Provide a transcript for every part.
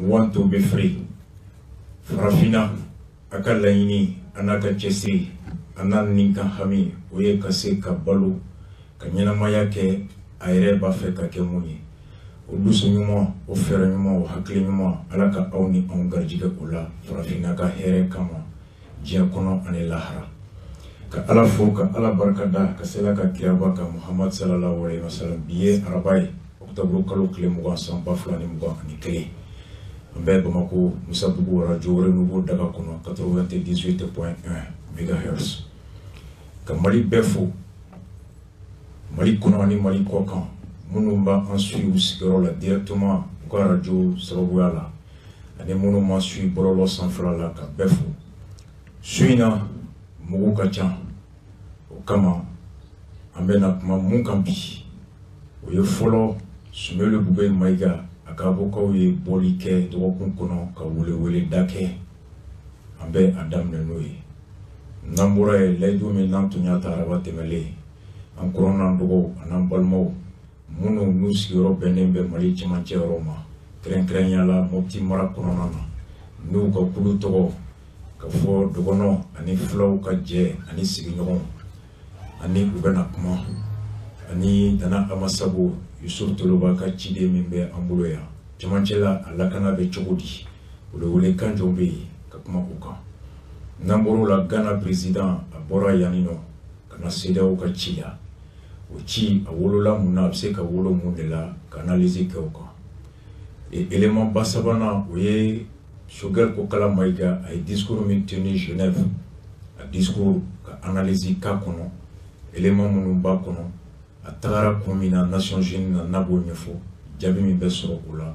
Want to be free. Farafina a ka laɲini a n'a ka cɛsiri a n'a nin ka hami o ye ka se ka balo ka ɲɛnamaya kɛ a yɛrɛ b'a fɛ ka kɛ mun ye. O dusu ɲuman, o fɛɛrɛ ɲuman, o hakili ɲuman, Ala ka aw ni anw garijɛgɛ o la farafinna ka hɛrɛ kama diɲɛ kɔnɔ ani lahara. Ka Ala fo, ka Ala barikada, ka sela ka kiraba ka Muhammad sallallahu alaihi wasallam. Bi ye araba ye, octobre kalo tile 20 san 2021. An bɛ Bamako Musabugu radio Renouveau daga kɔnɔ 98.1 megahertz. Ka Mali bɛɛ fo, Mali kɔnɔ ani Mali kɔ kan, minnu b'an suit u sigiyɔrɔ la directement u ka radio sababuya la, ani minnu m'an suit bɔlɔlɔ sanfɛla la, ka bɛɛ fo. Su in na mugu ka ca, o kama an bɛna kuma mun kan bi, o ye fɔlɔ Soumeylou Boubèye Maïga a ka avocats ye bɔli kɛ dɔgɔkun kɔnɔ ka weleweleda kɛ, an bɛ a daminɛ n'o ye. N'an bɔra yen, layidu min n'an tun y'a ta araba tɛmɛlen, an kɔrɔ n'an dɔgɔw an'an balimaw minnu n'u sigiyɔrɔ bɛnnen bɛ Mali cɛmancɛ yɔrɔ ma, kɛrɛnkɛrɛnnenya la Mopti mara kɔnɔna na, n'u ka kulu tɔgɔ ka fɔ dɔgɔnɔ ani fulaw ka jɛ ani sigiɲɔgɔnw, ani u bɛna kuma ani Nana Amasago Yusuf Toloba ka ciden min bɛ an bolo yan cɛmancɛ la, a lakana bɛ cogo di, welewelekan jɔn bɛ yen ka kuma o kan. N'an bɔr'o la, Ghana président a bɔra yanni nɔ ka na CEDEAO ka ci la. O ci a wolola mun na, a bɛ se ka wolo mun de la, ka analyse kɛ o kan. Et élément ba sabanan, o ye Choguel Kokalla Maïga a ye discours min tenu Genève, a discours ka analyse k'a kɔnɔ, élément minnu b'a kɔnɔ, a tagara kun min na Nations Unies na, n'a b'o ɲɛfɔ, jaabi min bɛ sɔrɔ o la.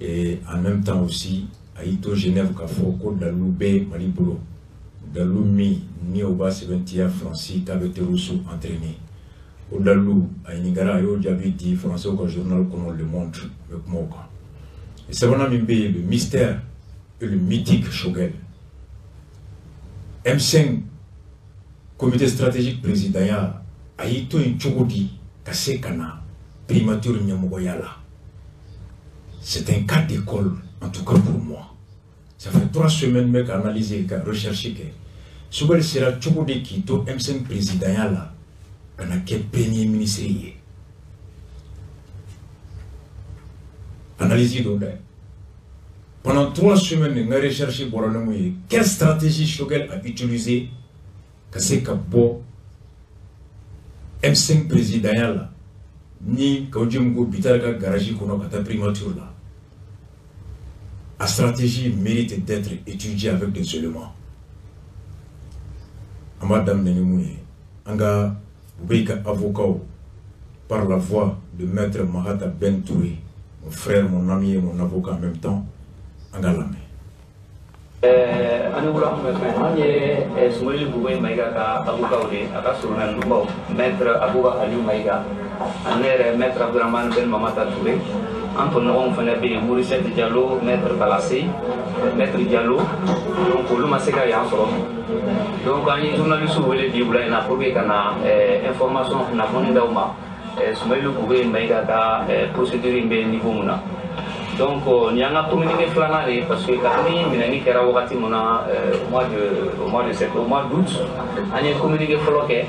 Et en même temps aussi, a y'i to Genève k'a fɔ ko dalilu bɛ Mali bolo, dalilu min ni o b'a sɛbɛntiya Faransi k'a bɛ terroristes entraîner. O dalilu a ɲininkara, a y'o jaabi di Français ka journal kɔnɔ Le Monde, an bɛ kuma o kan. Sabanan min bɛ yen, le mystère et le mythique Choguel. M5 comité stratégique présidentya a y'i to yen cogo di ka se ka na primature ɲɛmɔgɔya la. C'est un cas d'école, en tout cas pour moi. Ça fait 3 semaines bɛ ka analyser, ka recherche kɛ. Choguel sera cogo di k'i to M5 présidentya la ka na kɛ premier ministre ye? Analyse don dɛ. Pendant 3 semaines, n ka recherche bɔra ni mun ye? Quelle stratégie Choguel a utilisé ka se ka bɔ M5 présidentya la ni Kaou Djim ko Bittar ka garage kɔnɔ ka taa primature la? A stratégie mérite d'être étudiée avec des éléments. An b'a daminɛ ni mun ye? An ka Boubèye ka avocat par la voix de maître Mahata Ben Touré, mon frère, mon ami et mon avocat en même temps, an ka lamɛn. Ani wula tun bɛ fɛn an ye Soumeylou Boubèye Maïga ka avocat de ye, a ka surunɛndubaw maître Abouba Aliou Maïga, ani ne yɛrɛ maître Abdourahmane Ben Mamata Touré, an tɔɲɔgɔnw fana bɛ yen, Morisette Diallo, maître Balase, maître Diallo. Donc olu ma se ka yan sɔrɔ. Donc an ye journaliste wele bi wula in na pour que ka na information kunnafoni d'aw ma Soumeylou Boubèye Maïga ka procédure in bɛ niveau mun na. Donc nin y'an ka communiqué filanan de ye, parce que kabini minɛni kɛra wagati mun na, au mois de septembre, au mois d'août, an ye communiqué fɔlɔ kɛ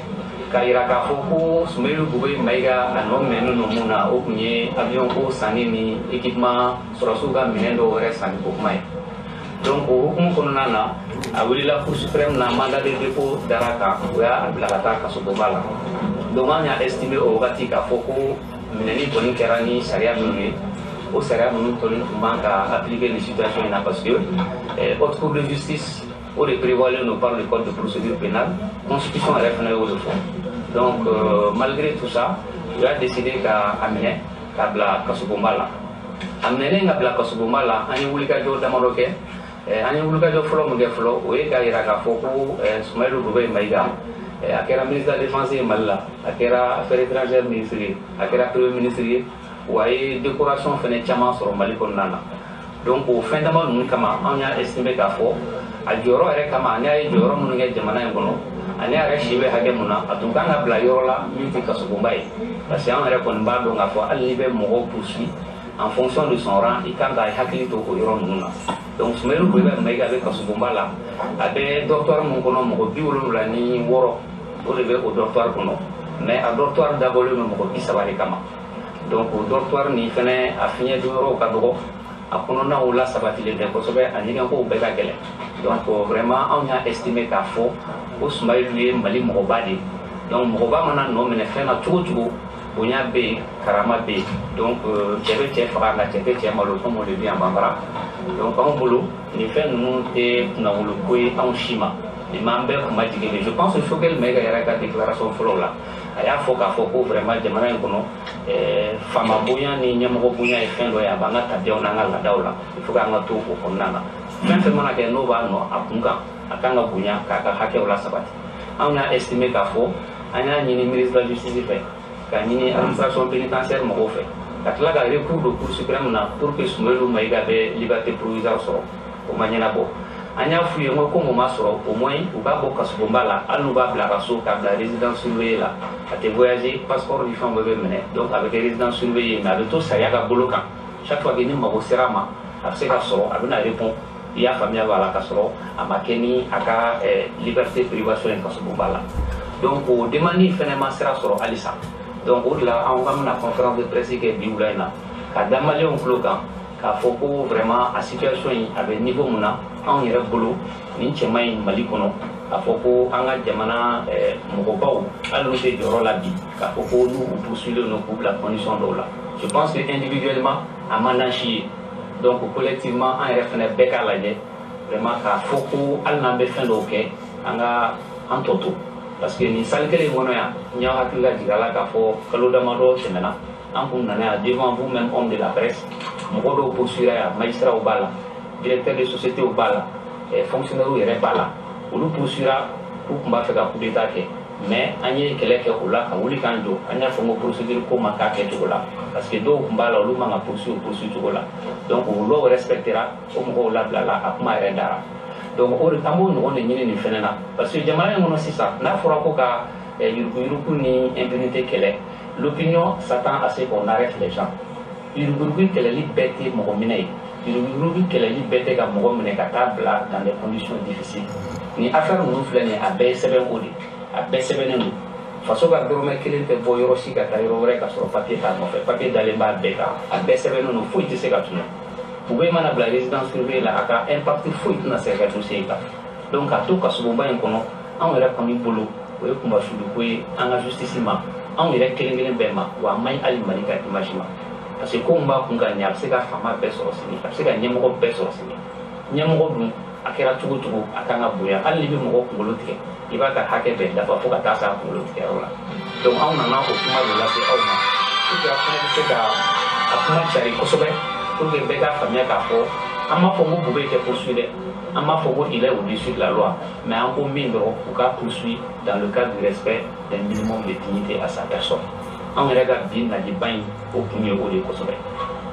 k'a yira k'a fɔ ko Soumeylou Boubèye Maïga a nɔ minɛnen don mun na, o tun ye avion ko sanni ni équipement sɔrɔsiw ka minɛn dɔw yɛrɛ sanni ko kuma ye. Donc o hukumu kɔnɔna na, a wulila Cour suprême na, mandat de dépôt dara kan, o y'a bila ka taa kasobonba la. Donc an y'a estimé o wagati k'a fɔ ko minɛni kɔni kɛra ni sariya minnu ye, o sariya ninnu tɔni tun man ka appliquer nin situation in na, parce que haute cour de justice o de prévoyé don par le code de procédure pénale, constitution yɛrɛ fana y'o de fɔ. Donc malgré tout ça, u y'a décidé ka a minɛ k'a bila kasobonba la. A minɛlen ka bila kasobonba la, an ye wulikajɔ damadɔ kɛ. An ye wulikajɔ fɔlɔ min kɛ fɔlɔ, o ye k'a yira k'a fɔ ko Soumeylou Boubèye Maïga a kɛra ministre de la défense ye Mali la, a kɛra affaires étrangères ministre ye, a kɛra premier ministre ye, wa a ye décoration fɛnɛ caman sɔrɔ Mali kɔnɔna na. Donc o fɛn dama ninnu kama, anw y'a estimé k'a fɔ a jɔyɔrɔ yɛrɛ kama, ani a ye jɔyɔrɔ minnu kɛ jamana in kɔnɔ, ani a yɛrɛ si bɛ hakɛ mun na, a tun kan ka bila yɔrɔ la min tɛ kasobonba ye, parce que anw yɛrɛ kɔni b'a dɔn k'a fɔ hali n'i bɛ mɔgɔw poursuit En fonction de son rang, i kan ka hakili to o yɔrɔ ninnu na. Donc Soumeylou Boubèye Maïga bɛ kasobonba la, a bɛ dortoir mun kɔnɔ, mɔgɔ 76 o de bɛ o dortoir kɔnɔ, mais a dortoir dabɔlen don mɔgɔ 30 de kama. Donc o dortoir nin fɛnɛ, a fiɲɛ don yɔrɔw ka dɔgɔ, a kɔnɔnaw la sabatilen tɛ kosɛbɛ, a ɲɛgɛnkow bɛɛ ka gɛlɛn. Donc vraiment, anw y'a estimé k'a fɔ ko Soumeylou ye Mali mɔgɔba de ye. Donc mɔgɔba mana nɔ minɛ fɛn na cogo cogo, bonya bɛ yen, karama bɛ yen. Donc cɛ bɛ cɛ faga, nka cɛ tɛ cɛ malo, comme on le dit en bambara. Donc anw bolo, nin fɛn ninnu tɛ kunnawolo ko ye anw si ma, nin m'an bɛɛ kuma jigin de. Je pense que Choguel Maïga yɛrɛ ka déclaration fɔlɔ la, a y'a fɔ k'a fɔ ko vraiment, jamana in kɔnɔ, faama bonya ni ɲɛmɔgɔ bonya ye fɛn dɔ ye, a b'an ka tabiyaw n'an ka laadaw la. Il faut k'an ka to o kɔnɔna na. Fɛn fɛn mana kɛ n'o b'a nɔ a kun kan, a kan ka bonya k'a ka hakɛw la sabati. Anw y'a estimé k'a fɔ an y'a ɲini ministre de la Justice fɛ, ka ɲini administration pénitentiaire mɔgɔw fɛ, ka tila ka recours don Cour suprême na pour que Soumeylou Maïga bɛ liberté provisoire sɔrɔ. O ma ɲɛnabɔ. An y'a f'u ye n ko komi o ma sɔrɔ, au moins u b'a bɔ kasobonba la, hali n'u b'a bila ka so, k'a bila résidence surveillée la. A tɛ voyager, passeport ni fɛnw bɛɛ bɛ minɛ. Donc a bɛ kɛ résidence surveillée, mais a bɛ to sariya ka bolo kan. Chaque fois que ni mago sera a ma, a bɛ se ka sɔrɔ, a bɛna répond, i y'a faamuya b'a la, ka sɔrɔ a ma kɛ ni a ka liberté privation ye kasobonba la. Donc o demande fɛnɛ ma sira sɔrɔ halisa. Donc o de la, anw ka bɛna conférence de presse kɛ bi wula in na, ka da maliyɛnw tulo kan k'a fɔ ko vraiment, a situation in a bɛ niveau mun na, anw yɛrɛ bolo, nin cɛman in Mali kɔnɔ, k'a fɔ ko an ka jamana mɔgɔbaw, hali n'u tɛ jɔyɔrɔ la bi, k'a fɔ ko n'u u poursuivilen don k'u bila condition dɔw la, je pense que individuellement a man d'an si ye. Donc collectivement, an yɛrɛ fɛnɛ bɛɛ k'a lajɛ vraiment k'a fɔ ko hali n'an bɛ fɛn dɔw kɛ, an ka an tɔ to, parce que nin salle kelen in kɔnɔ yan, n y'aw hakili lajigin a la k'a fɔ kalo damadɔ tɛmɛna, an kun nana yan devant vous même, homme de la presse, mɔgɔ dɔw poursuivra yan, magistrats b'a la, directeur de société b'a la, fonctionnaires yɛrɛ b'a la. Olu poursuivra k'u tun b'a fɛ ka coup d'état kɛ, mais an ye kɛlɛ kɛ o la ka wuli k'an jɔ. An y'a fɔ n ko procédure ko ma k'a kɛcogo la, parce que dɔw tun b'a la, olu man ka poursuivre o poursuivre cogo la. Donc o loi respectera, o mɔgɔw labilala, a kuma yɛrɛ dara. Donc o de an b'o ɲɔgɔn de ɲini nin fɛnɛ na, parce que jamana in kɔnɔ sisan, n'a fɔra ko ka yuruguyurugu ni impunité kɛlɛ, l'opinion s'attend à ce qu'on arrête les gens. Yuruguyurugu kɛlɛli bɛɛ tɛ mɔgɔ minɛ ye, yuruguyurugu kɛlɛli bɛɛ tɛ ka mɔgɔ minɛ ka taa bila dans des conditions difficiles. Ni affaire ninnu filɛ nin ye, a bɛɛ ye sɛbɛnko de, a bɛɛ sɛbɛnnen don. Faso ka dɔrɔmɛ kelen tɛ bɔ yɔrɔ si ka taa yɔrɔ wɛrɛ ka sɔrɔ papier t'a nɔfɛ. Papier dalen b'a bɛɛ kan, a bɛɛ sɛbɛnnen don, foyi tɛ se ka tunu. Boubèye mana bila résidence surveillée la, a ka impact foyi tɛna se ka kɛ dossier kan. Donc k'a to kasobonba in kɔnɔ, anw yɛrɛ kɔni bolo, o ye kunbasuliko ye an ka justice ma, anw yɛrɛ kelen kelen bɛɛ ma, wa a man ɲi hali Mali ka image ma, parce que ko min b'a kun ka ɲɛ, a bɛ se ka faama bɛɛ sɔrɔ sini, a bɛ se ka ɲɛmɔgɔ bɛɛ sɔrɔ sini. Ɲɛmɔgɔ dun, a kɛra cogo cogo, a kan ka bonya. Hali n'i bɛ mɔgɔ kunkolo tigɛ, i b'a ka hakɛ bɛɛ dafa fo ka taa s'a kunkolo tigɛyɔrɔ la. Donc anw nana o kuma de lase aw ma pour que a fana bɛ se ka a kuma cari kosɛbɛ, pour que bɛɛ k'a faamuya k'a fɔ an m'a fɔ ko Boubèye tɛ poursuit dɛ, an m'a fɔ ko il est au-dessus de la loi, mais an ko min dɔrɔn, u k'a poursuit dans le cadre du respect d'un minimum de dignité à sa personne. Anw yɛrɛ ka bi najiba in, o kun ye o de ye kosɛbɛ.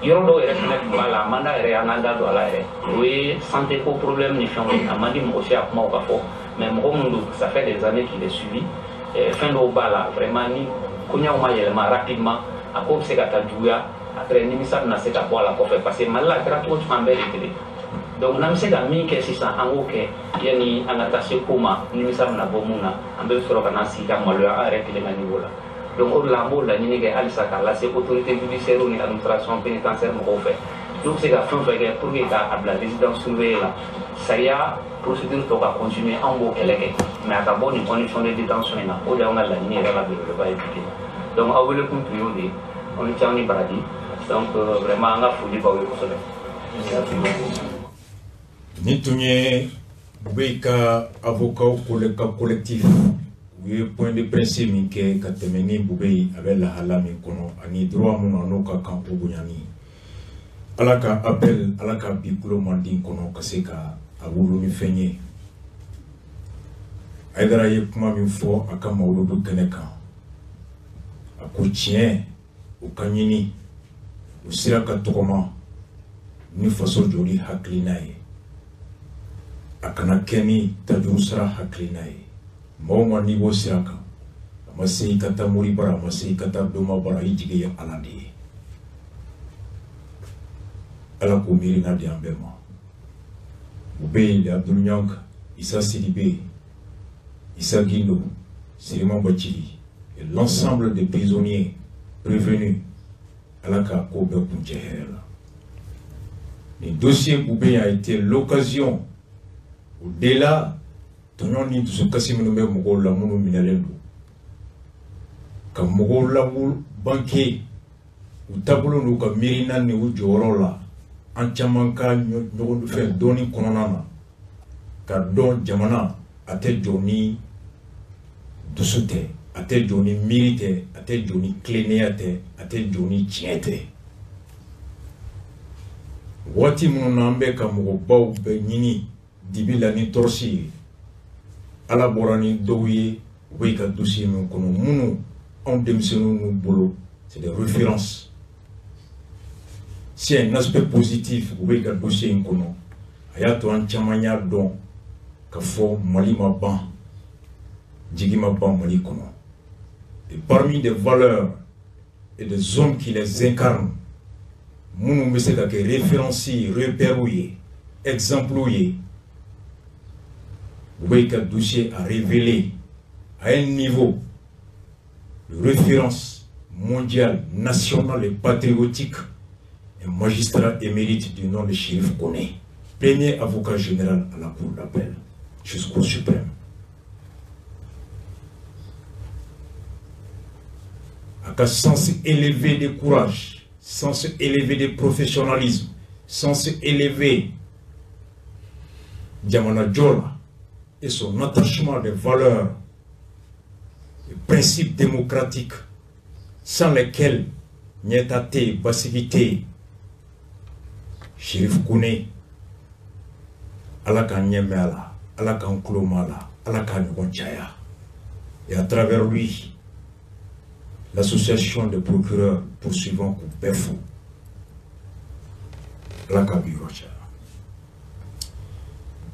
Yɔrɔ dɔw yɛrɛ fɛnɛ tun b'a la, a man d'a yɛrɛ ye an k'an da don a la yɛrɛ, o ye santé ko problème ni fɛnw ye. A man di mɔgɔ si a kumaw ka fɔ, mais mɔgɔ min don, ça fait des années qu'il est suivi, fɛn dɔw b'a la vraiment, ni koɲaw ma yɛlɛma rapidement, a ko bɛ se ka taa juguya. Après, nimisa bɛna se ka bɔ a la kɔfɛ, parce que Mali la, a kɛra cogo cogo, an bɛɛ de kelen. Donc n'an bɛ se ka min kɛ sisan, an k'o kɛ yanni an ka taa se ko ma nimisa bɛna bɔ mun na, an bɛ sɔrɔ ka n'an sigi ka maloya an yɛrɛ kelen ka niveau la. Donc o de la, an b'o laɲini kɛ halisa k'a lase autorité judiciaire ni administration pénitentiaire mɔgɔw fɛ, n'u bɛ se ka fɛn fɛn kɛ pour que k'a bila résidence surveillée la, sariya procédure tɔ ka continuer, anw b'o kɛlɛ kɛ, mais a ka bɔ nin condition de détention in na. O de y'anw ka laɲini yɛrɛ la belebeleba ye bi. Donc aw wele kun tun y'o de ye. Aw ni ce, aw ni baraji. Donc vraiment, an ka foli b'aw ye kosɛbɛ. Nin tun ye Boubèye ka avocat ka collectif, u ye point de presse min kɛ ka tɛmɛ ni Boubèye a bɛ lahala min kɔnɔ ani droit mun na n'o ka kan o bonyani. Ala ka appel, ala ka bi kulo manden kɔnɔ ka se ka a wolo ni fɛn ye. Hayidara ye kuma min fɔ a ka mawuludu kɛnɛ kan, a ko tiɲɛ o ka ɲini, o sira ka tɔgɔma ni faso joli hakilina ye, a kana kɛ ni tajuru sara hakilina ye. Maa o maa n'i b'o sira kan, a ma se i ka taa mori bara, a ma se i ka taa doma bara, i jigi ye Ala de ye. Ala k'o miirina di an bɛɛ ma. U bɛ yen, Abdoul Niang, Issa Sidibé, Issa Guindo, Siriman Bachili et l'ensemble des prisonniers prévenus, Ala k'a ko bɛɛ kuncɛ hɛrɛ la. Nin dossier Boubèye a été l'occasion, au-delà tɔɲɔ ni dusukasi minnu bɛ mɔgɔw la minnu minɛlen don, ka mɔgɔw labɔ banke u taabolo n'u ka miirina ni u jɔyɔrɔ la, an caman ka ɲɔgɔn fɛn dɔɔni kɔnɔna na, ka dɔn jamana a tɛ jɔ ni dusu tɛ, a tɛ jɔ ni miiri tɛ, a tɛ jɔ ni tilennenya tɛ, a tɛ jɔ ni tiɲɛ tɛ. Waati minnu na an bɛ ka mɔgɔbaw bɛɛ ɲini dibi la ni tɔɔrɔsi ye, Ala bɔra ni dɔw ye u bɛ ka dossier min kɔnɔ, minnu anw denmisɛnninw n'u bolo, c'est des références. C'est un aspect positif u bɛ ka dossier in kɔnɔ, a y'a to an caman y'a dɔn ka fɔ Mali ma ban, jigi ma ban Mali kɔnɔ. Et parmi des valeurs et des hommes qui les incarnent, minnu bɛ se ka kɛ référence ye, repère ye, exemple ye, u bɛ ka dossier a révélé à un niveau de référence mondiale, nationale et patriotique, un magistrat émérite du nom de Chérif Koné, premier avocat général à la Cour d'appel jusqu'au suprême. A sens élevé de courage, sens élevé de professionnalisme, sens élevé jamana jɔ la et son attachement des valeurs et principes démocratiques sans lesquels ɲɛta tɛ yen, basigi tɛ yen. Chérif Koné, Ala k'an ɲɛ mɛn a la, Ala k'an tulo mɛn a la, Ala k'a ɲɔgɔn caya. Et à travers lui, l'association des procureurs poursuivants k'u bɛɛ fo. Ala k'a bi yɔrɔ caya.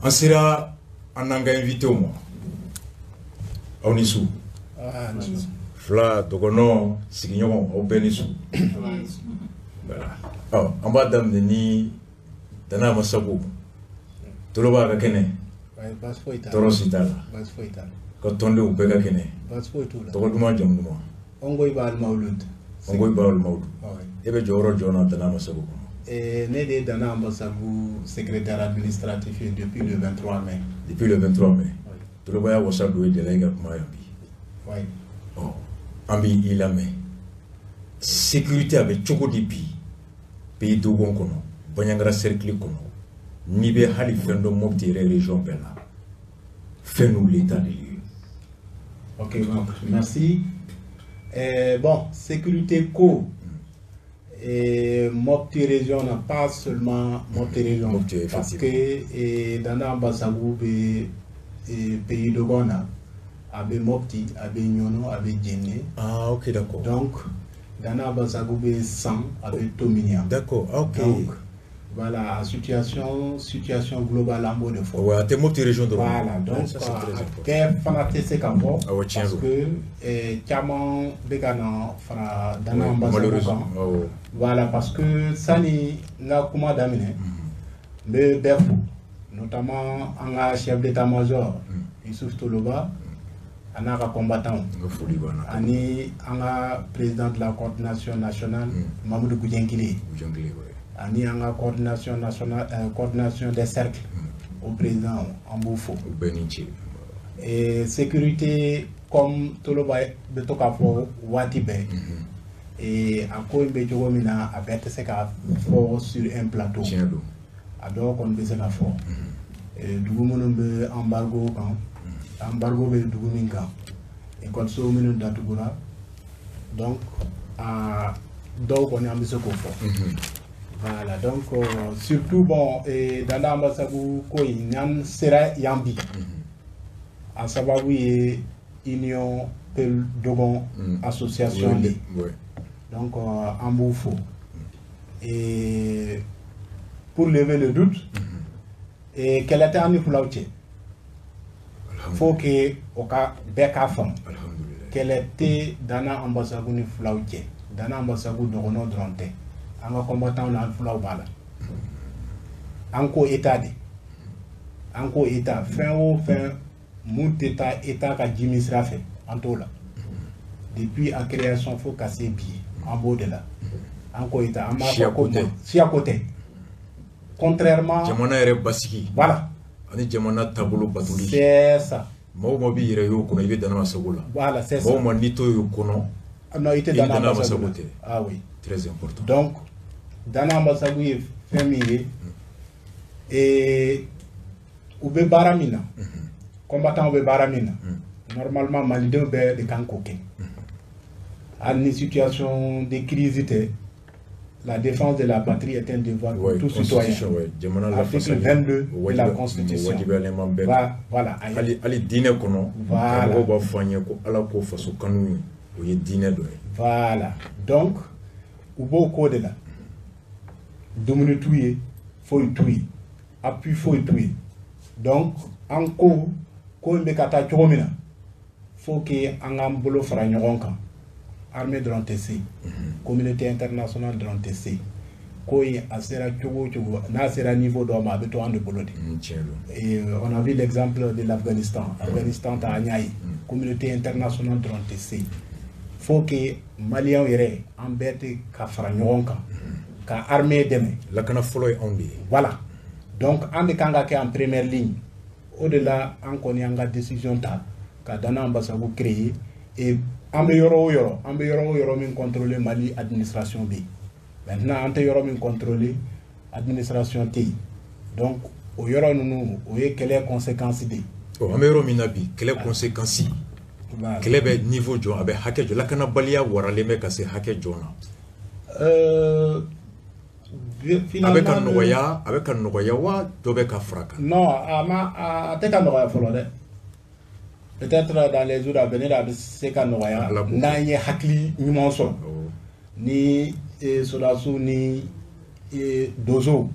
An sera an n'an ka invité ma. Aw ni su. Fila dɔgɔnɔ sigiɲɔgɔn, aw bɛɛ ni su. Voilà. Ɔ, an b'a daminɛ ni Dana Masago. Toloba ka kɛnɛ. Tɔɔrɔ si t'a la. Ka tɔndenw bɛɛ ka kɛnɛ. Tɔgɔ duman, jamu duman? Ongoy Baal Mawlud. Ongoy Baal Mawlud. E bɛ jɔyɔrɔ jɔn na Dana Masago kɔnɔ? Ne de ye Dana Ambassagou secrétaire administratif ye depuis le 23 mai. Depuis le 23 mai. Toloba y'a wasa don e de la i ka kuma yan bi. Oui. Ɔ, an b'i lamɛn. Sécurité a bɛ cogo di bi pays Dogon kɔnɔ, Bandiagara cercle kɔnɔ, n'i bɛ hali fɛn dɔn Mopti yɛrɛ région bɛɛ la, fais-nous l'état des lieux. Ok, bon, merci. Bon, sécurité ko. Et Mopti région n'a pas seulement Mopti région. Mopti, parce que et, Dana Ambassagou be pays Dogon na, a bɛ Mopti, a bɛ Niono, a bɛ Djenné. Ah, ok, d'accord. Donc, Dana Ambassagou bɛ San, a bɛ Tominian. D'accord, ok. Donc, voilà, situation globale en mot de fɔ. Ouais, a tɛ Mopti région dɔrɔn. Voilà, donc ça, c'est très a important. bɛɛ fana tɛ se ka fɔ. Awɔ, tiɲɛ parce don. que caman bɛ ka na fara Dana Ouais, Ambassagou malheureusement. kan. Awɔ. Voilà, parce que sani n ka kuma daminɛ, n bɛ bɛɛ fo, notamment an ka chef d'état-major Youssouf Toloba, a n'a ka combattant, N ka foli b'an na. ani an ka président de la coordination nationale Mamadou Goudiankile, Goudiankile, ouais. ani an ka coordination nationale, coordination des cercles, au président, an b'u fo. U bɛɛ ni ce. Et sécurité, comme Toloba bɛ to k'a fɔ waati bɛɛ, et a ko in bɛ cogo min na, a bɛɛ tɛ se ka fɔ sur un plateau. Tiɲɛ don. A dɔw kɔni bɛ se ka fɔ. Dugu minnu bɛ embargo kan, embargo bɛ dugu min kan, ekɔliso minnu datugura, donc a dɔw kɔni an bɛ se k'o fɔ. Voilà, donc surtout bon, Dana Ambassagou ko in, n'an sera yan bi, a sababu ye Union Peul Dogon association de. Donc an b'u fo. Et pour lever le doute, et kɛlɛ tɛ an ni fulaw cɛ. Faut que o ka bɛɛ k'a faamu. Alhamdulillah. Kɛlɛ tɛ Dana Ambassagou ni fulaw cɛ. Dana Ambassagou dɔgɔnɔ dɔrɔn tɛ. An ka combattant n'an fulaw b'a la. An ko état de, an ko état, fɛn o fɛn mun tɛ taa état ka jimi sira fɛ, an t'o la. Depuis a création fo ka se bi, an b'o de la. An ko état, an b'a fɔ ko siya ko tɛ. Contrairement jamana yɛrɛ basigi. Voilà. Ani jamana taabolo batoli. C'est ça. Maa o maa b'i yɛrɛ y'o kɔnɔ, i bɛ Dana Ambasagu la. Voilà, c'est ça. Maa o maa n'i t'o y'o kɔnɔ. Non, i tɛ Dana Ambasagu tɛ. Ah oui. Très important. Donc Dana Ambasagu ye fɛn min ye, et u bɛ baara min na, combattant bɛ baara min na, normalement malidenw bɛɛ de kan k'o kɛ. Hali ni situation de crise tɛ, la défense de la patrie est un devoir pour tout citoyen. Article 22 de la Constitution. Voilà. Hali diinɛ kɔnɔ, karamɔgɔw b'a fɔ an ye ko Ala ko faso kanu o ye diinɛ dɔ ye. Voilà. Donc u b'o ko de la. Dumuni t'u ye, foyi t'u ye, appui foyi t'u ye. Donc an ko ko in bɛ ka taa cogo min na, faut que an k'an bolo fara ɲɔgɔn kan. Armée dɔrɔn tɛ se, communauté internationale dɔrɔn tɛ se. Ko in a sera cogo o cogo, n'a sera niveau dɔ ma, a bɛ to an de bolo de. Et on a vu l'exemple de l'Afghanistan. Afghanistan ta an y'a ye, communauté internationale dɔrɔn tɛ se. Faut que maliyɛnw yɛrɛ an bɛɛ tɛ ka fara ɲɔgɔn kan ka armée dɛmɛ. Lakana fɔlɔ ye anw de ye. Voilà. Donc an de kan ka kɛ en première ligne. O de la an kɔni an ka décision ta ka Dana Ambasagu créer. Et an bɛ yɔrɔ o yɔrɔ, an bɛ yɔrɔ o yɔrɔ min contrôler, Mali administration bɛ yen. Maintenant an tɛ yɔrɔ min contrôler, administration tɛ yen. Donc o yɔrɔ ninnu, o ye kɛlɛ conséquence de ye. An bɛ yɔrɔ min na bi, kɛlɛ conséquence. Kɛlɛ bɛ niveau jɔ, a bɛ hakɛ jɔ, lakanabaliya waralen bɛ ka se hakɛ jɔn na. A bɛ ka nɔgɔya, a bɛ ka nɔgɔya wa dɔ bɛ ka fara kan? Non, a ma, a tɛ ka nɔgɔya fɔlɔ dɛ. Peut-être dans les jours à venir a bɛ se ka nɔgɔya n'an ye hakili ɲuman sɔrɔ. Ni sɔrɔdasiw ni donsow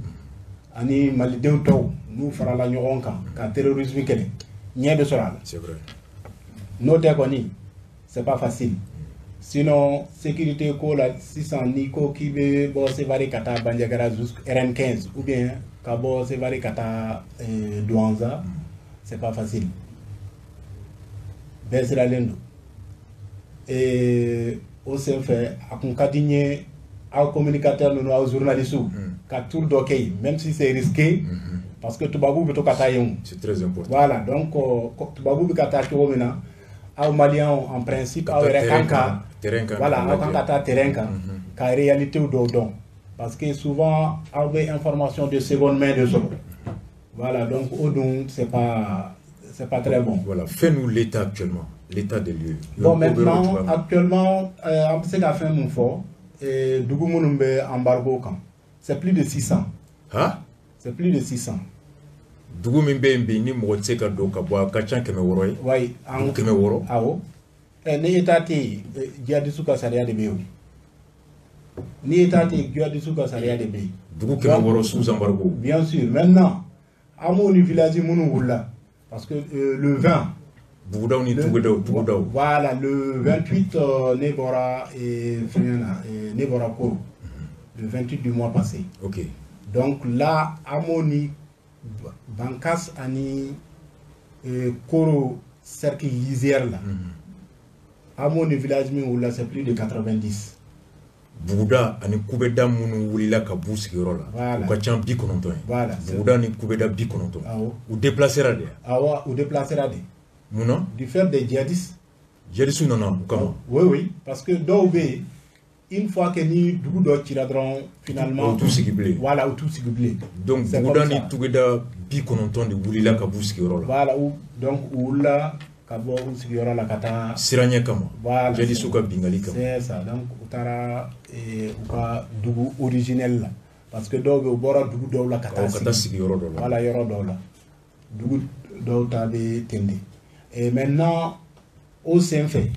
ani malidenw tɔw n'u farala ɲɔgɔn kan ka terrorisme kɛlɛ, ɲɛ bɛ sɔrɔ a la. C'est vrai. N'o tɛ kɔni, c'est pas facile. Sinon sécurité ko la sisan, n'i ko k'i bɛ bɔ Sevare ka taa Bandiagara jusqu'à RN15 ou bien ka bɔ Sevare ka taa Douentza, c'est pas facile. Bɛɛ siralen don. O senfɛ a kun ka di n ye aw communicateur ninnu, aw journalistes ka tour dɔ kɛ yen, même si c'est risqué, parce que tubabuw bɛ to ka taa yen o. C'est très important. Voilà, donc tubabuw bɛ ka taa cogo min na, aw maliyɛnw en principe aw yɛrɛ kan ka voilà, aw kan ka taa terrain kan ka réalité dɔw dɔn, parce que souvent aw bɛ information de seconde main de sɔrɔ. Voilà, donc o dun c'est pas très bon. Voilà, fais-nous l'état actuellement, l'état des lieux. Bon, maintenant, actuellement, an bɛ se ka fɛn mun fɔ, dugu minnu bɛ embargo kan, c'est plus de 600. Hein? C'est plus de 600. Dugu min bɛ yen bi ni mɔgɔ tɛ se ka don ka bɔ, a ka ca 600 ye. Oui, dugu 600. Awɔ. Ni état tɛ yen, djihadistes ka sariya de bɛ yen o. Ni état tɛ yen, djihadistes ka sariya de bɛ yen. Dugu 600 sous embargo. Bien sûr, maintenant, an b'o ni village minnu wulila. Parce que le 20. Bugudaw ni tugudaw. Voilà, le 28, ne bɔra ne bɔra Koro. Le 28 du mois passé. Ok. Donc là, Amoni, Bankas ani Koro cercle lisière là. Amoni village min wulila, c'est plus de 90. Buguda ani kubeda minnu wulila ka b'u sigiyɔrɔ la, u ka ca 90 ye. Voilà. Buguda ni kubeda 90. Awɔ. U déplacera de. Awɔ, u déplacera de. Mun na? Du fait des djihadistes. Djihadistes nana u kama. Oui, oui, parce que dɔw bɛ yen, une fois que ni dugu dɔ cira dɔrɔn, finalement. U t'u sigi bilen. Voilà, u t'u sigi bilen. Donc buguda ni tugeda 90 de wulila ka b'u sigiyɔrɔ la. Voilà, donc u wulila ka bɔ u sigiyɔrɔ la ka taa. Siranɲɛ kama. Voilà. Djihadistes ka bingali kama. C'est ça, donc u taara u ka dugu originel la, parce que dɔw bɛ yen u bɔra dugu dɔw la ka taa sigi. Ka taa sigi yɔrɔ dɔw la. Voilà, yɔrɔ dɔw la. Dugu dɔw ta bɛ ten de. Et maintenant, au senfɛ,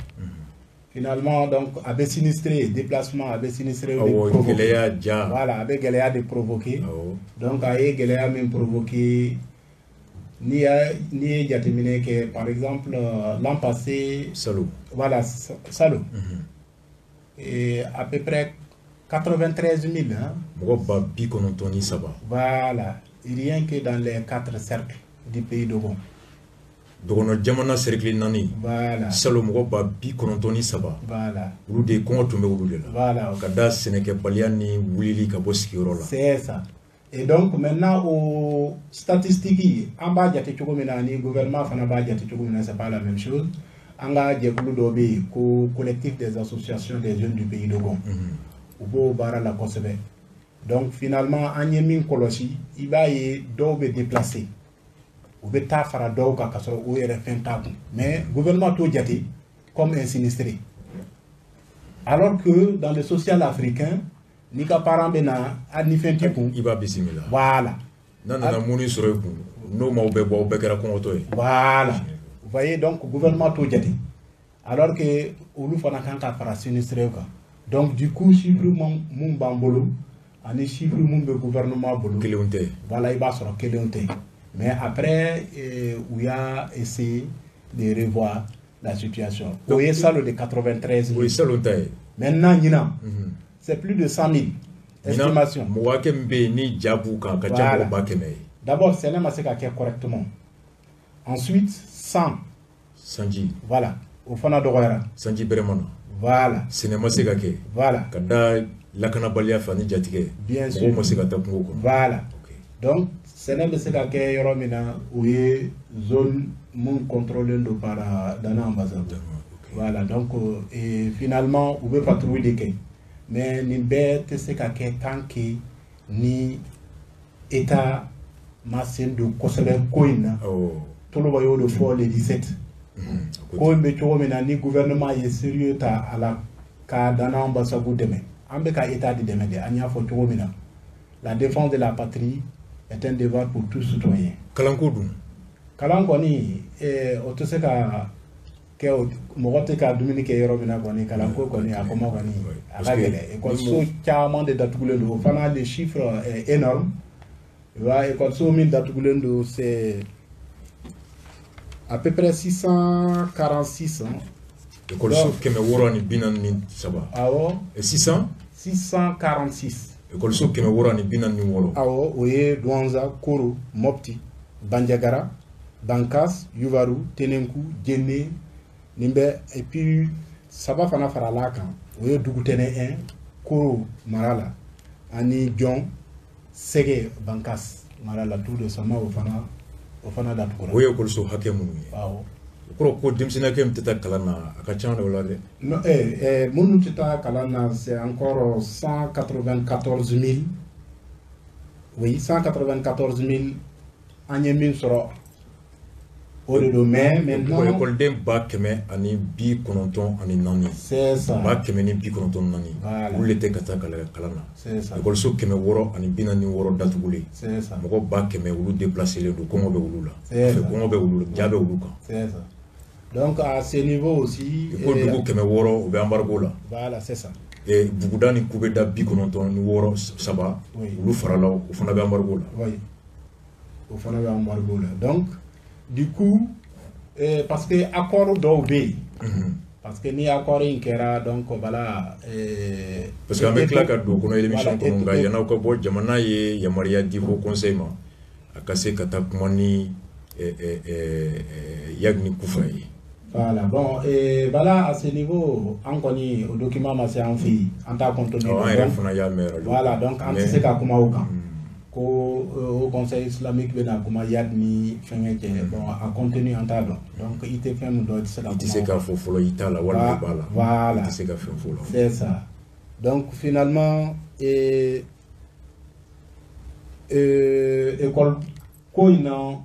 finalement, donc, a bɛ sinistré, déplacement a bɛ sinistré de provoquer. Gɛlɛya ja. Voilà, a bɛ gɛlɛya de provoquer. Donc, a ye gɛlɛya min provoquer, n'i ye jateminɛ kɛ, par exemple, l'an passé. Salon. Voilà, Salon. Et à peu près 93 000. Hein. Mɔgɔ ba 93. Voilà. Rien que dans les 4 cercles du pays Dogon. Dɔgɔnɔ jamana cercle 4. Voilà. Salon mɔgɔ 93. Voilà. Olu de kɔngɔ tun bɛ olu de la. Voilà. Ka da sɛnɛkɛbaliya ni wulili ka bɔ sigiyɔrɔ la. C'est ça. Et donc maintenant aux statistiques, an b'a jate cogo min na ni gouvernement fana b'a jate cogo min na, c'est pas la même chose. An ka jɛkulu dɔ bɛ yen ko collectif des associations des jeunes du pays Dogon. U b'o baara la kosɛbɛ. Donc finalement an ye min kɔlɔsi, i b'a ye dɔw bɛ déplacer. U bɛ taa fara dɔw kan ka sɔrɔ o yɛrɛ fɛn t'a kun. Mais gouvernement t'o jate comme un sinistré. Alors que dans le social africain, n'i ka parent bɛ na hali ni fɛn t'i kun, i b'a bisimila. Voilà. N'a nana mun sɔrɔ i kun, n'o m'aw bɛɛ bɔ, aw bɛɛ kɛra kɔngɔtɔ ye. Voilà. Vous voyez, donc gouvernement t'o jate. Alors que olu fana kan ka fara sinistré kan. Donc du coup chiffre mun b'an bolo ani chiffre mun bɛ gouvernement bolo, kelenw tɛ. Voilà, i b'a sɔrɔ kelenw tɛ. Mais après, u y'a essayé de revoir la situation. O ye salon de 93 000. O ye salon ta ye. Maintenant ɲinan, c'est plus de 100 000 estimation. Mɔgɔ hakɛ min bɛ yen ni ja b'u kan, a ka ca mɔgɔ 100 000 ye. D'abord, sɛnɛ ma se ka kɛ correctement. Ensuite, 100. Sanji. Voilà, o fana dɔgɔyara. Sanji bɛrɛ ma na. Voilà. Sɛnɛ ma se ka kɛ. Voilà. Ka da lakanabaliya fɛ ani jatigɛ. Bien sûr. Mɔgɔw ma se ka taa kungo kɔnɔ. Voilà. Donc sɛnɛ bɛ se ka kɛ yɔrɔ min na, o ye zone mun contrôlé don par Dana Ambassagou. Voilà, donc et finalement u bɛ patrouille de kɛ. Mais nin bɛɛ tɛ se ka kɛ tant que ni État ma sen don kosɛbɛ ko in na. Toloba y'o de fɔ le 17. Ko in bɛ cogo min na, ni gouvernement ye sérieux ta a la ka Dana Ambassagou dɛmɛ. An bɛ ka État de dɛmɛ de, an y'a fɔ cogo min na. La défense de la patrie est un devoir pour tout citoyen. Kalanko dun? Kalan kɔni, o tɛ se ka kɛ, mɔgɔ tɛ ka dumuni kɛ yɔrɔ min na kɔni, kalanko kɔni a kɔma kɔni a ka gɛlɛn. Ekɔliso caman de datugulen don, o fana le chiffre est énorme. I b'a ekɔliso min datugulen don, c'est à peu près 646. Ekɔliso 643. Awɔ. 600? 646. Ekɔliso 646. Awɔ, o ye Douentza, Koro, Mopti, Bandiagara, Bankas, Youwarou, Tenenkou, Djenné, nin bɛ. Et puis 3 fana farala kan, o ye Dugutɛnɛ 1, Koro mara la, ani Jɔn, Sɛgɛ, Bankas mara la. Tout récemment o fana datugura. O ye ekɔliso hakɛ minnu ye. Awɔ. O kɔrɔ ko denmisɛnnin hakɛ min tɛ taa kalan na, a ka ca o la dɛ. Non, minnu tɛ taa kalan na, c'est encore 194 000. Oui, 194 000 an ye min sɔrɔ o de don. Mais maintenant, ekɔliden 194,000. C'est ça. 194,000. Voilà. Olu de tɛ ka taa kalan na. C'est ça. Ekɔliso 646 datugulen. C'est ça. Mɔgɔ 100 000 olu déplacé don, kɔngɔ bɛ olu la. C'est ça. Kɔngɔ bɛ olu la, ja bɛ olu kan. C'est ça. Donc à ce niveau aussi. Ko dugu 600 o bɛ embargo la. Voilà, c'est ça. Buguda ni kubeda 93, olu farala, o fana bɛ embargo la. Oui. O fana bɛ embargo la. Donc du coup, parce que accord dɔw bɛ yen. Parce que ni accord in kɛra, donc voilà. Parce que an bɛ tila ka don o kɔnɔ émission kɔnɔ, nka yan'aw ka bɔ, jamana ye yamaruya di Haut Conseil ma, a ka se ka taa kuma ni Iyad ni Kufa ye. Voilà, bon, et voilà, à ce niveau, an kɔni o document ma se an fɛ yen, an t'a contenu. An yɛrɛ fana y'a mɛn radio. Voilà, donc an tɛ se ka kuma o kan. Ko au Conseil islamique bɛna kuma Iyad ni fɛnkɛ cɛ, bon, a contenu an t'a dɔn. Donc i tɛ fɛn min dɔn, i tɛ se ka kuma. I tɛ se k'a fɔ fɔlɔ i t'a la walima i b'a la. Voilà. I tɛ se ka fɛn fɔ o la. C'est ça. Donc finalement, école ko in na,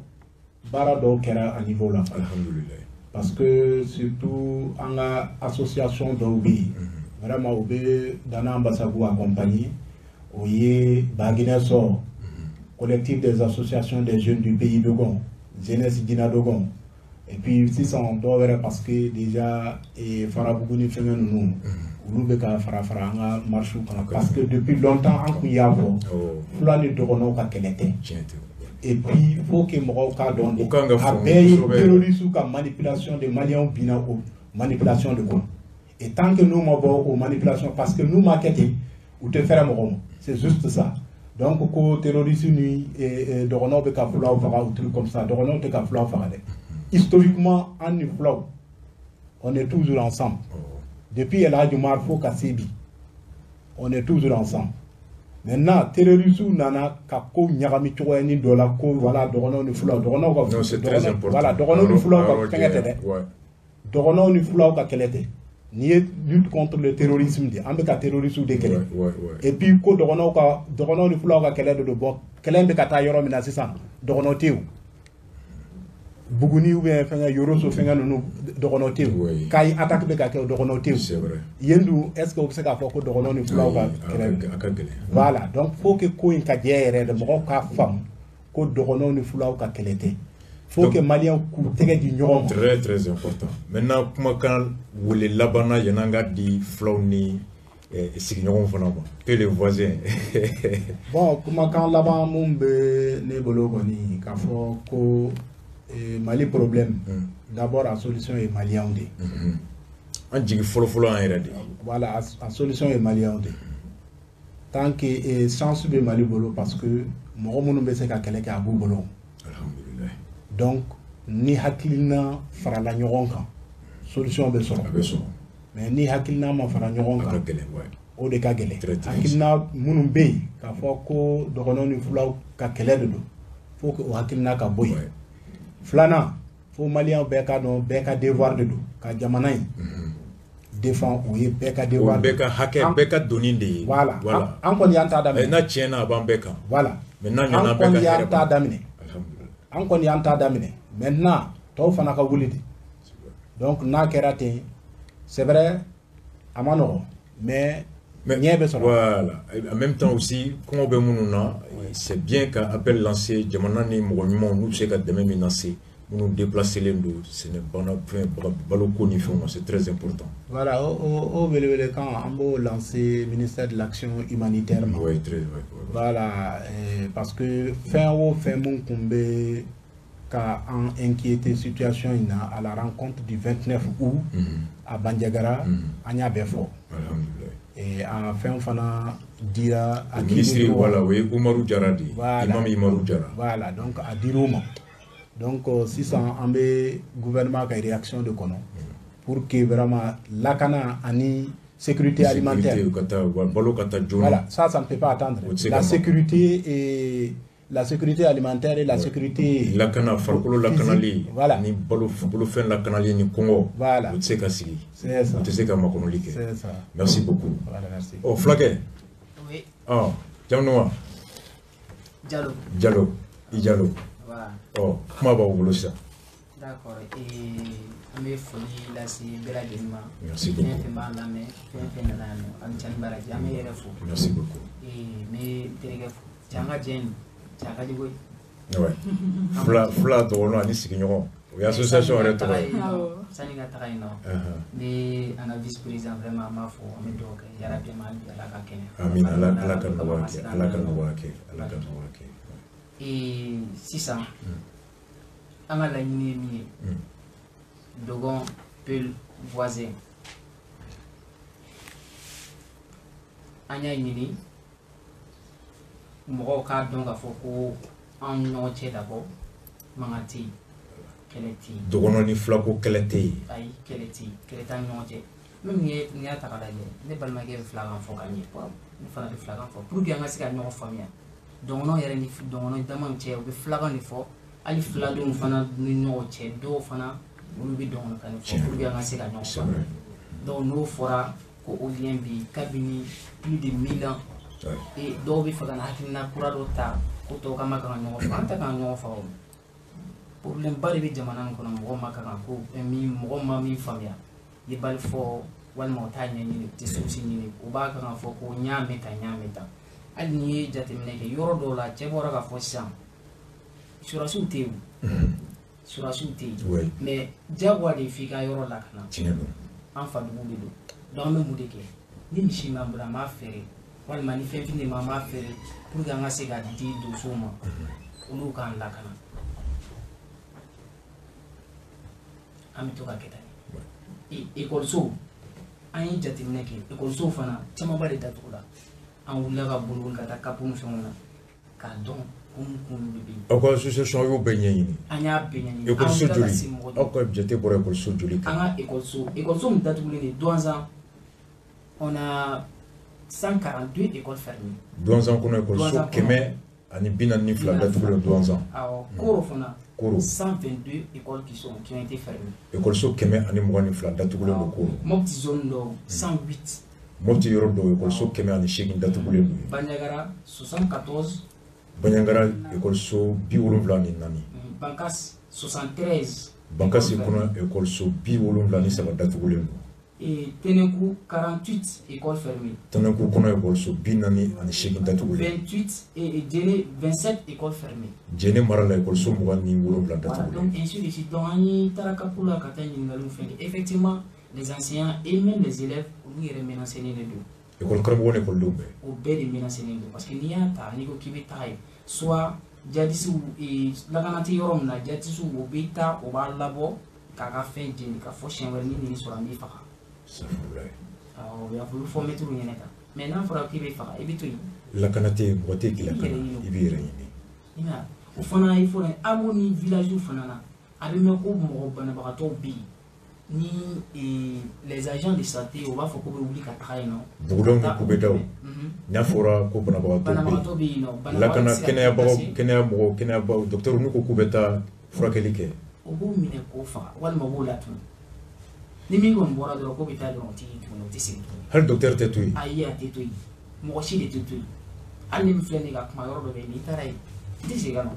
baara dɔw kɛra a niveau la. Alhamdulilayi. Parce que surtout an ka association dɔw bɛ yen, vraiment u bɛ Dana Ambassagou accompagner. O ye Baginɛ Sɔ, collectif des associations des jeunes du pays Dogon, Jeunesse Dina Dogon. Et puis sisan dɔw wɛrɛ, parce que déjà Farabugu ni fɛngɛ ninnu, olu bɛ ka fara fara an ka marche kan. Parce que depuis longtemps an kun y'a fɔ, Fula ni dɔgɔnɔw ka kɛlɛ tɛ. Tiɲɛ tɛ. Et puis il faut que mɔgɔw k'a dɔn de, a bɛɛ ye terroriste ka manipulation de, Maliens binna o manipulation de kɔnɔ. Et tant que n'u ma bɔ o manipulation, parce que n'u ma kɛ ten, u tɛ fɛrɛ mɔgɔ ma. C'est juste ça. Donc ko terroriste ni dɔgɔnɔw bɛ ka fulaw faga ou truc comme ça, dɔgɔnɔw tɛ ka fulaw faga dɛ. Historiquement, an ni fulaw, on est toujours ensemble. Depuis El Hadj Umar fo ka se bi, on est toujours ensemble. Maintenant, terroristes nana ka ko ɲagami cogoyanin dɔ la, ko voilà, dɔgɔnɔw ni fulaw, dɔgɔnɔw ka, Non, c'est très important. voilà, dɔgɔnɔw ni fulaw ka fɛngɛ tɛ dɛ. Dɔgɔnɔw ni fulaw ka kɛlɛ tɛ. Nin ye lutte contre le terrorisme de, an bɛ ka terroristes de kɛlɛ. Et puis ko dɔgɔnɔw ka, dɔgɔnɔw ni fulaw ka kɛlɛ de don. Bon, kɛlɛ in bɛ ka taa yɔrɔ min na sisan, dɔgɔnɔ tɛ yen. Buguni ou bien fɛngɛ Yoroso fɛngɛ ninnu, dɔgɔnɔ tɛ yen. Kayi attaque bɛ ka kɛ, dɔgɔnɔ tɛ yen. C'est vrai. Yen dun, est ce que o bɛ se k'a fɔ ko dɔgɔnɔ ni fulaw ka kɛlɛ? A ka gɛlɛn. Voilà, donc faut que ko in ka jɛ yɛrɛ de, mɔgɔw k'a faamu ko dɔgɔnɔw ni fulaw ka kɛlɛ tɛ. Faut que Maliens k'u tɛgɛ di ɲɔgɔn ma. Très très important. Maintenant, kumakan wele laban na yan'an ka di fulaw ni sigiɲɔgɔnw fana ma, et les voisins. Bon, kumakan laban mun bɛ ne bolo kɔni, k'a fɔ ko Mali problème, d'abord a solution ye Maliens de ye. An jigi fɔlɔ-fɔlɔ an yɛrɛ de ye. Voilà, a solution ye Maliens de ye. Tant que chance bɛ Mali bolo, parce que mɔgɔ minnu bɛ se ka kɛlɛ kɛ, a b'u bolo. Alhamdulillah. Donc ni hakilina farala ɲɔgɔn kan, solution bɛ sɔrɔ. A bɛ sɔrɔ. Mais ni hakilina ma fara ɲɔgɔn A ka kan, gɛlɛn, ouais. o de ka gɛlɛn. Très, très. Hakilina minnu bɛ yen k'a fɔ ko dɔgɔnɔw ni fulaw ka kɛlɛ de don, faut que o hakilina ka bɔ yen. Filanan, fo Maliyɛnw bɛɛ ka dɔn, bɛɛ ka devoir de don ka jamana in défend, o ye bɛɛ ka O devoir de. bɛɛ ka hakɛ, bɛɛ ka doni de ye. Voilà. Voilà. An kɔni y'an ta daminɛ. N'a tiɲɛna, a b'an bɛɛ kan. Voilà. Mais n'a ɲɛna, An bɛɛ ka kɔni hɛrɛ y'an ta b'a. daminɛ. Alhamdulillah. An kɔni y'an ta daminɛ. Maintenant, tɔw fana ka wuli de. Donc n'a kɛra ten, c'est vrai, a ma nɔgɔn, mais ɲɛ bɛ sɔrɔ. Voilà. En même temps aussi, kɔngɔ bɛ minnu na, c'est bien ka appel lancer jamana ni mɔgɔ ɲumanw n'u bɛ se ka dɛmɛ min lase minnu déplacé len don sɛnɛ bana fɛn baloko ni fɛnw na, c'est très important. Voilà, o welewelekan, an b'o lancer ministère de l'Action humanitaire ma. Oui, très, ouais, ouais. Voilà, parce que fɛn o fɛn mun kun bɛ ka an inquiéter situation in na, à la rencontre du 29 août à Bandiagara, an y'a bɛɛ fɔ. Alhamdulillah. Et a fɛn fana dira a O ministre, voilà, o ye Umaru Jara de ye. Voilà. Imam Umaru Jara. Voilà, donc a dir'u ma. Donc sisan an bɛ gouvernement ka réaction de kɔnɔ pour que vraiment lakana ani sécurité alimentaire. Sécurité, ka taa wa balo ka taa joona. Voilà, ça ne peut pas attendre. O tɛ se La ka ma. sécurité et la sécurité alimentaire et la sécurité Lakana, farikolo physique, lakanali voilà. ni balo bolofɛn lakanali ni kɔngɔ. Voilà. O tɛ se ka sigi. C'est ça. O tɛ se ka makɔnɔli kɛ. C'est ça. Merci beaucoup. Voilà, merci. Ɔ, fulakɛ. Oui. Ɔ, jamu duman? Diallo. Jalo, i Jalo. Voilà. Ɔ, kuma b'aw bolo sisan. D'accord. Et an bɛ foli lase bɛɛ lajɛlen ma. Merci Fɛn beaucoup. fɛn b'an lamɛn, fɛn fɛn nana yan nɔ, an ca ni baraji, an bɛ yɛrɛ fo. Merci beaucoup. Et n bɛ n terikɛ fo. Cɛ, an ka jɛ in, cɛ, a ka di koyi. Ouais. Fula fula dɔgɔnɔ ani sigiɲɔgɔn. O ye association yɛrɛ tɔgɔ ye. Sani ka taga yen nɔ, n bɛ an ka vice président, vraiment, an b'a fɔ, an bɛ dugawu kɛ yarabi ma, hali bi Ala ka kɛnɛya. Amin, Ala ka nɔgɔya kɛ, Ala ka nɔgɔya kɛ, Ala ka nɔgɔya kɛ. Et sisan, an ka laɲini ye min ye, Dogon, Peul, voisin, an y'a ɲini mɔgɔw k'a dɔn k'a fɔ ko an ni ɲɔgɔn cɛ, d'abord, mankan tɛ yen, kɛlɛ tɛ yen. Dɔgɔnɔ ni fulako kɛlɛ tɛ yen. Ayi, kɛlɛ tɛ yen, kɛlɛ t'an ni ɲɔgɔn cɛ. Même n'i y'a ta k'a lajɛ, ne balimakɛ bɛ filakan fɔ ka ɲɛ, ne fana bɛ filakan fɔ pour que an ka se ka ɲɔgɔn faamuya. Dɔgɔnɔ yɛrɛ ni dɔgɔnɔ damaw cɛ, u bɛ filakan de fɔ. Hali filadenw fana ni ɲɔgɔn cɛ, dɔw fana olu bɛ dɔgɔnɔkan de fɔ pour que an ka se ka ɲɔgɔn faamuya. Donc n'o fɔra ko o lien bɛ yen kabini plus de 1000 ans, et dɔw bɛ fɛ ka na hakilina kura dɔ ta ko tɔw ka ma kan ka ɲɔgɔn faga, an tɛ kan ka ɲɔgɔn faga. O problème ba de bɛ jamana in kɔnɔ, mɔgɔ ma kan ka ko min, mɔgɔ ma min faamuya, i ye bali fɔ walima u t'a ɲɛɲini, u tɛ source ɲini, u b'a kan ka fɔ ko n y'a mɛn tan, n y'a mɛn tan. Hali n'i ye jateminɛ kɛ yɔrɔ dɔw la, cɛ bɔra k'a fɔ sisan, surasiw tɛ yen, surasiw tɛ yen, mais diyagoya de f'i ka yɔrɔ lakana. Tiɲɛ don. An fa dugu de don. Donc an bɛ mun de kɛ? Ni misi b'an bolo, an b'a feere, walima ni fɛn fitinin b'an b'a feere pour que an ka se ka di donsow ma, olu k'an lakana. An bɛ to ka kɛ tan. Ekɔliso, an ye jateminɛ kɛ, ekɔliso fana camanba de datugula. An wulila ka boli ka taa CAP ni fɛnw na k'a dɔn ko mun kun de bɛ yen. Aw ka association, aw y'o bɛɛ ɲɛɲini? An y'a bɛɛ ɲɛɲini. Ekɔliso joli, aw ka jate bɔra ekɔliso joli kan? An ka ekɔliso min datugulen de Douentza, on a 142 écoles fermées. Douentza kɔnɔ, ekɔliso 142 datugulen Douentza. Awɔ, Koro fana. Koro. 122 écoles qui ont été fermées. Ekɔliso 122 datugulen don Koro. Mopti zone dɔw, 108. Mopti yɔrɔ dɔw, ekɔliso 108 datugulen don. Bandiagara, 74. Bandiagara, ekɔliso 74. Bankas, 73. Bankasi kɔnɔ, ekɔliso 73 datugulen don. Et Tenenkou, 48 écoles fermées. Tenenkou kɔnɔ, ekɔliso 48 datugulen. 28 et Djenné, 27 écoles fermées. Djenné mara la, ekɔliso 27 datugulen. Voilà, donc ainsi de suite. Donc an ye taara CAP la ka taa ɲininkaliw fɛn kɛ. Effectivement, les enseignants et même les élèves, olu yɛrɛ menacé de don. Ekɔli karamɔgɔ ni ekɔlidenw bɛɛ. O bɛɛ de menacé don, parce que n'i y'a ta, n'i ko k'i bɛ taga yen, soit djihadistes, lakana tɛ yɔrɔ min na, djihadistes o bɛ taa, o b'a labɔ k'a ka fɛn jeni k'a fɔ siɲɛ wɛrɛ ni nin sɔrɔ an b'i faga. Safurulayi. Awɔ, o y'a fɔ, o bɛ fɔ mɛtiriw ɲɛna tan. Mais n'a fɔra k'i bɛ faga, i bɛ to yen. Lakana tɛ yen, mɔgɔ tɛ yen k'i lakana, i b'i yɛrɛ ɲini. I m'a ye, o fana il faut amo ni village fana na, a bɛ mɛn ko mɔgɔ banabagatɔw bɛ yen ni les agents de santé, u b'a fɔ k'u bɛ wuli ka taga yen nɔ. Bugudaw ni kubedaw, n'a fɔra ko banabagatɔ bɛ yen nɔ, lakana kɛnɛyabagaw, kɛnɛya mɔgɔw, kɛnɛyabaw, docteur, n'u ko k'u bɛ taa furakɛli kɛ. O b'u minɛ k'o faga walima u b'o latunu. Ni min kɔni bɔra dɔrɔn k'o bɛ taa dɔrɔn, o tɛ tuguni, o tɛ segin tuguni. Hali docteur tɛ to yen? Ayi, a tɛ to yen, mɔgɔ si de tɛ to yen. Hali ni min filɛ nin ye ka kuma, yɔrɔ dɔ bɛ yen, n'i taara yen, i tɛ segin ka na.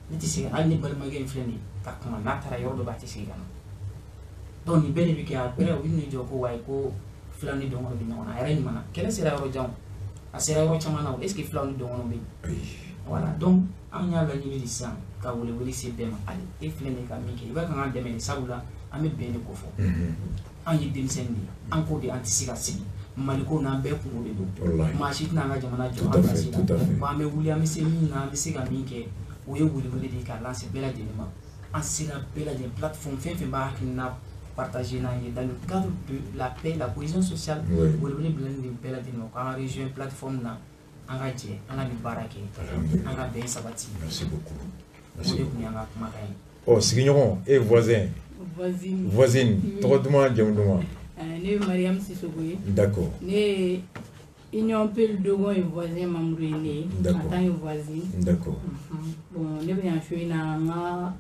Ne tɛ segin, hali ni balimakɛ in filɛ nin ye ka kuma, n'a taara yɔrɔ dɔ bɛ, a tɛ segin ka na. Donc nin bɛɛ de bɛ kɛ. Après, u bɛ n'i jɔ ko wayi, ko filaw ni dɔngɔnɔ bɛ ɲɔgɔn na. A yɛrɛ ɲuman na, kɛlɛ sera yɔrɔ jan, a sera yɔrɔ caman na o. Est ce que filaw ni dɔngɔnɔ bɛ yen? Voilà, donc an y'a laɲini de sisan ka welewele se bɛɛ ma. Hali e filɛ nin ye ka min kɛ, i b'a kan k'an dɛmɛ de, sabula an bɛ bɛn de ko fɔ. An ye denmisɛnnin de ye, an ko de an tɛ se ka sigi Maliko n'an bɛɛ kungo de don. Maa si tɛna an ka jamana jɔ an place la. Bon, an bɛ wuli, an bɛ se min na, an bɛ se ka min kɛ, o ye welewele de ye k'a lancer bɛɛ lajɛlen ma. An sera bɛɛ lajɛlen, plateforme fɛn fɛn b'a hakilina partager n'an ye dans le cadre de la paix, la cohésion sociale, welewele bilalen de bɛɛ lajɛlen ma k'an rejoindre plateforme na, an ka jɛ an ka nin baara kɛ, an ka bɛn sabati. Merci beaucoup. O de tun y'an ka kumakan ye. Ɔ, sigiɲɔgɔn, e voisin. Voisine. Voisine, tɔgɔ duman, jamu duman? Ne ye Mariam Sissoko ye. D'accord. Ne ye Union Peul Dogon ye voisin membre ye ne ye. D'accord. En tant que voisine. D'accord. Bon, ne bɛ yan su in na, n ka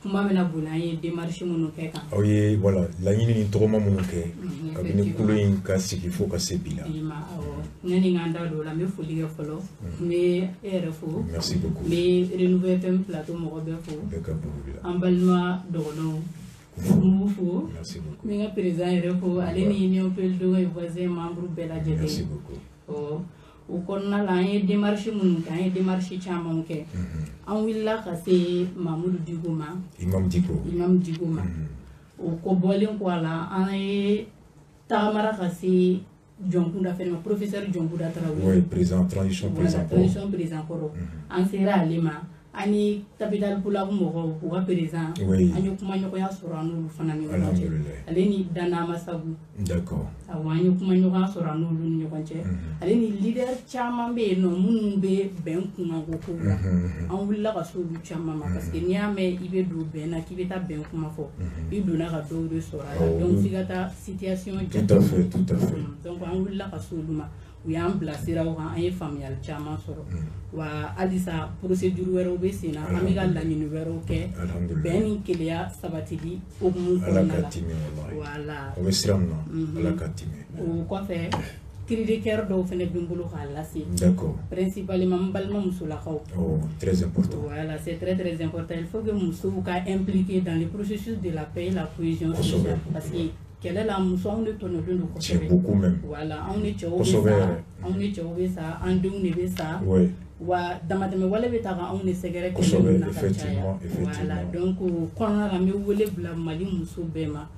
kuma bɛna boli an ye démarche minnu kɛ kan. Aw ye, voilà, laɲini ni tɔgɔma minnu kɛ kabini kulu in ka sigi fo ka se bi la. Bi ma, awɔ. Yanni n ka n da don o la, n bɛ foli kɛ fɔlɔ. N bɛ e yɛrɛ fo. Merci beaucoup. N bɛ Renouveau FM plateau mɔgɔ bɛɛ fo. Bɛɛ ka bolo la. An balima dɔgɔnɔw, n b'u fo. Merci beaucoup. N bɛ n ka président yɛrɛ fo, ale ni Union Peul Dogon ye voisin membre bɛɛ lajɛlen. Merci beaucoup. Ɔ, o kɔnɔna la, an ye démarche minnu kɛ, an ye démarche caman kɛ. An wulila ka se Mamudu Diko ma. Imam Diko. Imam Diko ma. O ko bɔlen kɔ a la, an ye tagamara ka se Jɔnkunda fɛnɛ ma, professeur Jɔnkunda Tarawele. Oui, président transition, président kɔrɔ. Transition président kɔrɔ. An sera ale ma. Ani Tabital Pulaku mɔgɔw, u ka président. An ye kumaɲɔgɔnya sɔrɔ an n'olu fana ni ɲɔgɔn cɛ. Ale ni Dana Masagu. D'accord. Awɔ, an ye kumaɲɔgɔnya sɔrɔ an n'olu ni ɲɔgɔn cɛ. Ale ni leader caman bɛ yen nɔ minnu bɛ bɛn kunkanko kow la. An wulila ka se olu caman ma, parce que n'i y'a mɛn i bɛ don bɛn na k'i bɛ taa bɛn kuma fɔ, i donna ka dɔw de sɔrɔ a la. Donc f'i ka taa situation jate. Tout à fait, tout à fait. Donc an wulila ka se olu ma. U y'an bila siraw kan, an ye faamuyali caman sɔrɔ. Wa halisa procédure wɛrɛw bɛ sen na, an bɛ ka laɲini wɛrɛw kɛ bɛn ni kelenya sabatili hukumu kɔnɔna la. Ala ka timi walahi. Voilà. O bɛ sira min na, Ala ka timi. O kɔfɛ, cri de cœur dɔw fana bɛ n bolo k'a lase. D'accord. Principalement n balima musolakaw. Oh, très important. Voilà, c'est très très important. Il faut que musow ka impliquer dans le processus de la paix et la cohésion sociale, parce que kɛlɛ la, muso anw de tɔɲɔlen don kosɛbɛ. C'est beaucoup même. Voilà, anw ni cɛw bɛ sa, anw ni cɛw bɛ sa, an denw de bɛ sa. Oui. Wa damatɛmɛ wale bɛ ta ka anw de sɛgɛrɛ kɛlɛ ninnu na ka caya. Voilà, donc o kɔnɔna la, n bɛ wele bila Mali muso bɛɛ ma.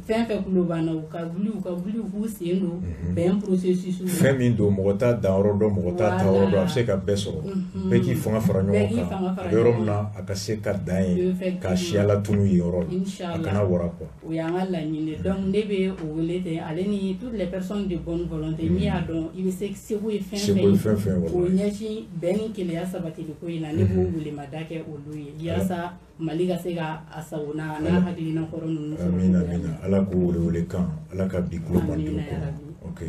Fɛn fɛn kulo b'an na, u ka wuli u k'u sen don bɛn processus la. Fɛn min don, mɔgɔ t'a danyɔrɔ dɔn, mɔgɔ t'a taayɔrɔ dɔn, a bɛ se ka bɛɛ sɔrɔ. Bɛɛ k'i fanga fara ɲɔgɔn kan, a bɛ yɔrɔ min na a ka se ka dan yen, k'a siya latunu yen yɔrɔ la, a kana wara quoi. O y'an ka laɲini ye. Donc ne bɛ o wele ten, ale ni toutes les personnes de bonne volonté, min y'a dɔn i bɛ se seko ye fɛn fɛn ye, k'o ɲɛsin bɛn ni kelenya sabatili ko in na, ne b'o welemada kɛ olu ye yaasa Mali ka se ka a sagona n'a hakilina kɔrɔ ninnu sɔrɔ. Amina, amina. Ala k'o welewele kan, Ala ka bi kulo bandenw kɔnɔ. Ok,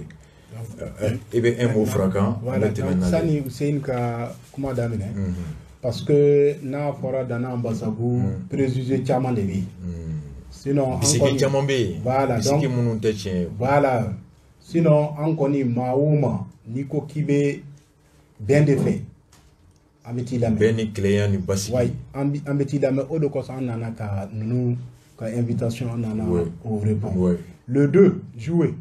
i bɛ un mot fara kan. Voilà, donc sani Hussein ka kuma daminɛ, parce que n'a fɔra Dana Ambassagou, préjugé caman de bɛ yen. Sinon bisigi caman bɛ yen. Voilà, donc bisigi minnu tɛ tiɲɛ ye. Voilà, sinon an kɔni maa o maa n'i ko k'i bɛ bɛn de fɛ, an bɛ t'i lamɛn. Bɛn ni kelenya ni basigi. Oui, an bɛ t'i lamɛn. O de kosɔn an nana ka ninnu ka invitation, an nana o répondre. Le 2 juillet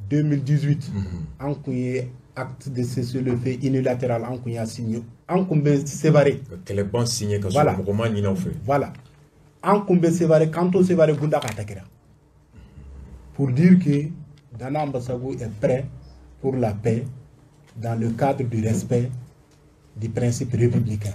2018, an kun ye acte de cessez-le-feu unilatéral, an kun y'a signé, an kun bɛ Sévaré. Kɛlɛban signé ka sɔrɔ mɔgɔ ma ɲinɛ aw fɛ. Voilà, an kun bɛ Sévaré, k'an to Sévaré Gunda ka attaquer. Pour dire que Dana Ambassagou est prêt pour la paix dans le cadre du respect du principe républicain.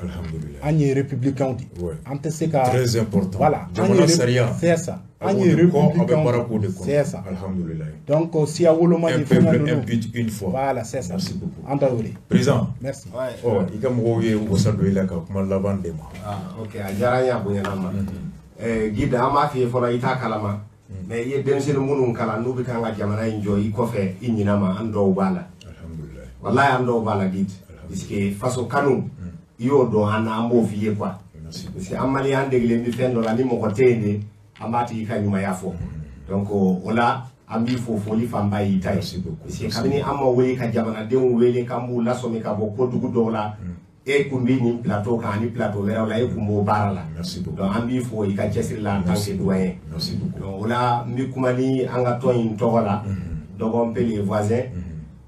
An ye républicain de. An tɛ se ka. Très important. Voilà. Jamana sariya. C'est ça. An ye républicain de. C'est ça. Alhamdulillah. Donc siya woloma ni fɛn ninnu. Un peuple, un but, une foi. Voilà, c'est ça. Merci beaucoup. An ta o de. Président. Merci. Ɔ, i ka mɔgɔw ye wasa don i la ka kuma laban de ma. Ah, ok, a diyara n ye, a bonyana n ma. Guide, an b'a f'i ye fɔlɔ, i t'a kalama. Mais i ye denmisɛnnin minnu kalan n'u bɛ kan ka jamana in jɔ i kɔfɛ, i ɲinɛ ma, an dɔw b'a la. Alhamdulillah. Walahi, an dɔw b'a la, Guide. Parce que faso kanu, i y'o dɔn an na, an b'o f'i ye quoi. Parce que an maliyɛn degelen bɛ fɛn dɔ la, ni mɔgɔ tɛ yen de, an b'a tigi ka ɲumanya fɔ. Donc o la, an b'i fo, foli fanba y'i ta ye. Parce que kabini an ma wele ka jamanadenw wele k'an b'u lasɔmi ka bɔ kojugu dɔw la, e kun bɛ nin plateau kan ani plateau wɛrɛw la, e kun b'o baara la. Donc an b'i fo i ka cɛsiri la en tant que doyen. Donc o la, n bɛ kuma ni an ka tɔn in tɔgɔ la, Dɔgɔn Pele voisin,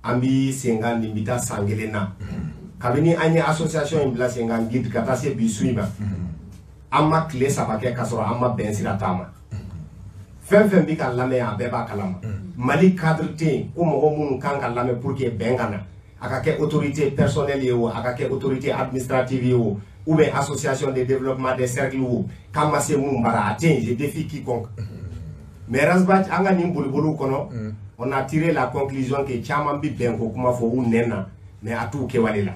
an bi sen kan nin bɛ taa san kelen na. Kabini an ye association in bila sen kan, Guide, ka taa se bi su in ma, an ma tile 3 kɛ k'a sɔrɔ an ma bɛn sira t'a ma. Fɛn fɛn bɛ ka lamɛn, a bɛɛ b'a kalama. Mali cadre tɛ yen ko mɔgɔ minnu kan ka lamɛn pour que bɛn ka na, a ka kɛ autorité personnelle ye o, a ka kɛ autorité administrative ye o, ou bien association de développement des cercles o, k'an ma se mun bara, a tɛ yen. Je défie quiconque. Mais Rasbath, an ka nin boliboliw kɔnɔ, on a tiré la conclusion que caman bɛ bɛn ko kuma fɔ u nɛn na, mais a t'u kɛwale la.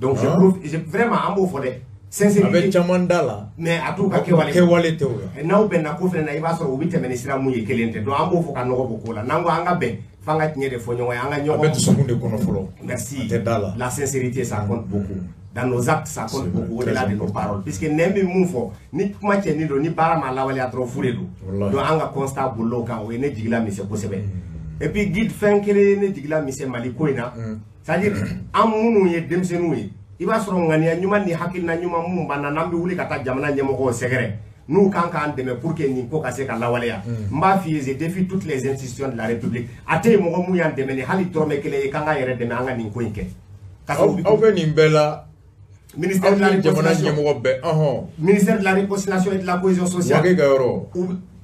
Donc je prouve, vraiment an b'o fɔ dɛ. Sincérité. A bɛ caman da la. Mais a t'u ka kɛwale. Kɛwale tɛ o la. N'aw bɛnna ko fɛnɛ na, i b'a sɔrɔ u bɛ tɛmɛ ni sira mun ye, kelen tɛ. Donc an b'o fɔ ka nɔgɔ bɔ ko la. N'an ko an ka bɛn, f'an ka tiɲɛ de fɔ ɲɔgɔn ye, an ka ɲɔgɔn. A bɛ dusukun de kɔnɔ fɔlɔ. Merci. A tɛ da la. La sincérité, ça compte beaucoup. Dans nos actes, ça compte beaucoup au-delà de nos paroles. Puisque nɛn bɛ mun fɔ, ni kuma cɛnni don, ni baara ma lawaleya dɔrɔn, fu de don. Donc an ka constat bolila o kan, o ye ne jigila misɛn kosɛbɛ. Et puis Guide, fɛn kelen ye ne jigila misɛn Mali ko in na. C'est-à-dire an minnu ye denmisɛnninw ye, i b'a sɔrɔ ŋaniya ɲuman ni hakilina ɲuman minnu b'an na, n'an bɛ wuli ka taa jamana ɲɛmɔgɔw sɛgɛrɛ, n'u kan k'an dɛmɛ pour que nin ko ka se ka lawaleya. N b'a f'i ye, je défie toutes les institutions de la République. A tɛ yen mɔgɔ mun y'an dɛmɛ ni hali dɔrɔmɛ kelen ye k'an k'an yɛrɛ dɛmɛ an ka nin ko in kɛ. Aw bɛ nin bɛɛ la. Ministère de la Réconciliation. Jamana ɲɛmɔgɔ bɛɛ, ɔhɔn. Ministère de la Réconciliation et de la Cohésion sociale. Wage ka yɔrɔ.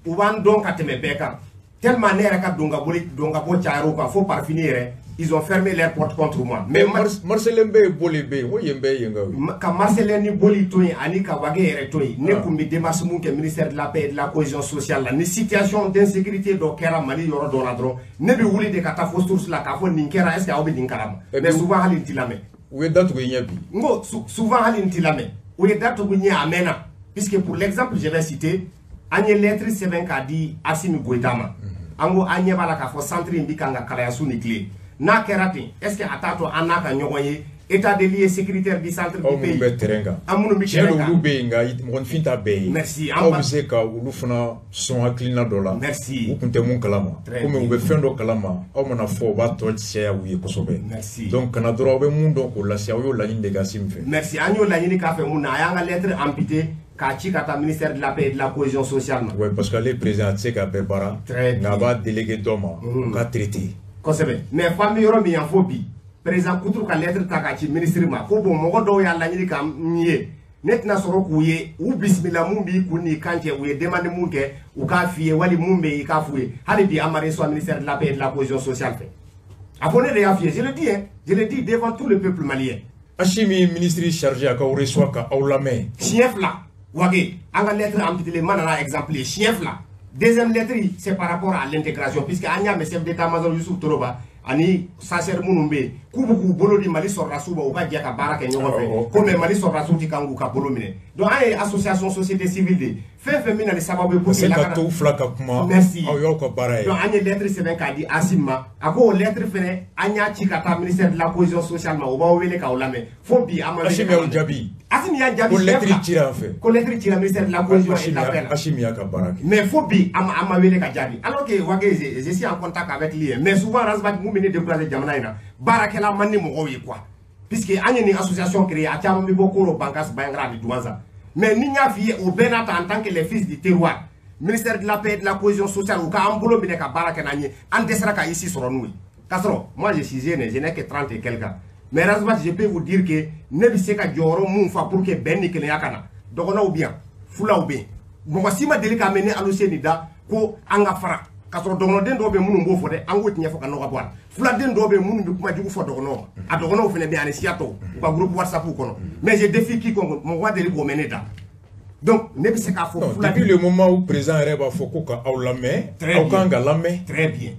U b'an dɔn ka tɛmɛ bɛɛ kan. Tellement ne yɛrɛ ka don ka boli, don ka bɔ cayara u kan fo par fini yɛrɛ, ils ont fermé leur porte contre moi. Mais Marcelin bɛ yen, Boli bɛ yen, o yen bɛɛ yen ka ye. Ka Marcelin ni Boli to yen ani ka Wage yɛrɛ to yen, ne kun bɛ démarche mun kɛ ministère de la Paix et de la Cohésion sociale la, ni situation d'insécurité dɔ kɛra Mali yɔrɔ dɔ la dɔrɔn, ne bɛ wuli de ka taa fo source la k'a fɔ nin kɛra, est ce que aw bɛ nin kalama? Mais souvent hali n t'i lamɛn. U ye da tugu i ɲɛ bi. N ko souvent hali n t'i lamɛn. U ye da tugu ɲɛ a mɛnna, puisque pour l'exemple je vais citer, an ye lettre sɛbɛn k'a di Assimi Goïta ma. An ko an ɲɛ b'a la k'a fɔ centre in bɛ kan ka kalaya su ni tile. N'a kɛra ten, est ce que a t'a to an n'a ka ɲɔgɔn ye état de lieu sécuritaire du centre du pays. Aw minnu bɛ terrain kan. An minnu bɛ terrain kan. Tiɲɛ don, olu bɛ yen, nka mɔgɔninfin t'a bɛɛ ye. Merci. Aw bɛ se ka olu fana sɔn hakilina dɔ la. Merci. U tun tɛ mun kalama. Très komi u bɛ fɛn dɔ kalama, aw mana fɔ u b'a tɔ caya u ye kosɛbɛ. Merci. Donc kana dɔrɔn aw bɛ mun dɔn k'o lase, aw y'o laɲini de kɛ Assimi fɛ. Merci, an y'o laɲini k'a fɛ mun na, a y'an ka lettre amputé k'a ci ka taa ministère de la Paix et de la Cohésion sociale ma. Oui, parce que ale président a tɛ se ka bɛɛ baara. Très bien. Nka a b'a délégué dɔ ma. U ka traité. Kosɛbɛ, mais f'an bɛ yɔrɔ min yan fo bi, président Kuturu ka lettre ta k'a ci ministre ma ko bon, mɔgɔ dɔw y'a laɲini ka n ye Ne tɛna sɔrɔ k'u ye u bisimila mun b'i kun n'i kan cɛ, u ye demande mun kɛ u k'a f'i ye, wali mun bɛ yen i k'a f'u ye. Hali bi an ma reçoit ministère de la paix et de la cohésion sociale fɛ. A ko ne de y'a f'i ye, je le dis hein, je le dis devant tout le peuple malien. Assimi ministre chargé a k'aw reçoit ka aw lamɛn. Siɲɛ fila Wage, an ka lettre intitulée ma nana exemple ye siɲɛ fila. Deuxième lettre, c'est par rapport à l'intégration, puisque an y'a mɛn chef d'état-major Youssouf Toroba ani sasɛri minnu bɛ yen k'u bɛ k'u bolo di Mali sɔrɔdasiw ma, u ka jɛ ka baara kɛ ɲɔgɔn fɛ, ko mais Mali sɔrɔdasiw ti kan k'u ka bolo minɛ. Donc an ye association société civile de ye, fɛn fɛn bɛ na ni sababu ye pour que se ka to fila ka kuma. Merci. Aw y'aw ka baara ye. Donc an ye lettre sɛbɛn k'a di Assimi ma, a ko o lettre fɛnɛ an y'a ci ka taa ministère de la cohésion sociale ma, u b'aw wele k'aw lamɛn fo bi an ma wele. Assimi y'aw jaabi. Assimi y'an jaabi. Ko lettre cira an fɛ. Ko lettre cira ministère de la cohésion et de la paix la. Assimi y'a ka baara kɛ. Mais fo bi an ma wele ka jaabi. Alors que Wage, je suis en contact avec lui, mais souvent Ras Bath mun bɛ ne décourager jamana in na, baarakɛla man di mɔgɔw ye quoi. Puisque an ye nin association créée, a caman bɛ bɔ Koro, Bankas, Bandiagara ani Douentza. Mais ni n y'a f'i ye, o bɛɛ n'a ta, en tant que les fils du terroir, ministère de la paix et de la cohésion sociale, u k'an bolo minɛ ka baara kɛ n'an ye, an dɛsɛra ka issue sɔrɔ n'u ye. K'a sɔrɔ moi je suis jeune, je n'ai que 30 et quelques ans. Mais Ras Bath, je peux vous dire que ne bɛ se ka jɔyɔrɔ mun fa pour que bɛn ni kelenya ka na. Dɔgɔnɔw bɛ yan, fulaw bɛ yen. Mɔgɔ si ma deli k'a mɛn ne Aluseni da ko an ka fara. K'a sɔrɔ dɔgɔnɔden dɔw bɛ minnu b'o fɔ dɛ, an k'o tiɲɛ fɔ ka nɔgɔ bɔ a la. Fuladen dɔw bɛ minnu bɛ kuma jugu fɔ dɔgɔnɔw ma. A dɔgɔnɔw fana bɛ yen ani siya tɔw, u ka groupe WhatsApp kɔnɔ. Mais je défie quiconque, mɔgɔ ma deli k'o mɛn ne da. Donc ne bɛ se k'a fɔ fuladen. Depuis le moment où président yɛrɛ b'a fɔ ko ka aw lamɛn, aw kan ka lamɛn. Très bien.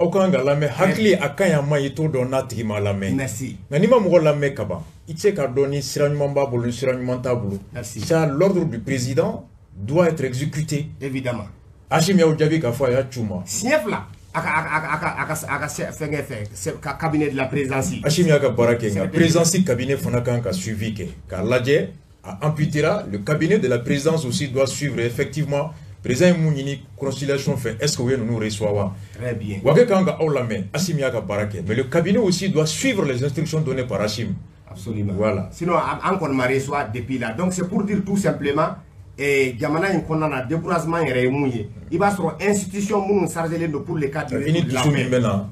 Aw kan ka lamɛn, hakili a ka ɲi a ma ɲi, i t'o dɔn n'a tigi ma lamɛn. Merci. Nka n'i ma mɔgɔ lamɛn ka ban, i tɛ se k'a dɔn ni sira ɲuman b'a bolo ni sira ɲuman t'a bolo. Merci. Ça, l'ordre du président doit être exécuté. Évidemment. Assimi y'aw jaabi k'a fɔ a y'a c'u ma. Siɲɛ fila a ka fɛnkɛ fɛ ka cabinet de la présidence. Assimi y'a ka baara kɛ, nka présidence cabinet fana kan ka suivi kɛ k'a lajɛ a amputera. Le cabinet de la présidence aussi doit suivre effectivement. Président ye mun ɲini conciliation fɛ, est-ce que u ye ninnu reçoit wa? Très bien. Wage kan ka aw lamɛn, Assimi y'a ka baara kɛ, mais le cabinet aussi doit suivre les instructions données par Assimi. Absolument. Voilà. Sinon an kɔni ma reçoit depuis là. Donc c'est pour dire tout simplement, jamana in kɔnɔna na, découragement yɛrɛ ye mun ye, i b'a sɔrɔ institution minnu chargé don pour le cadre de la paix. Min bɛ na.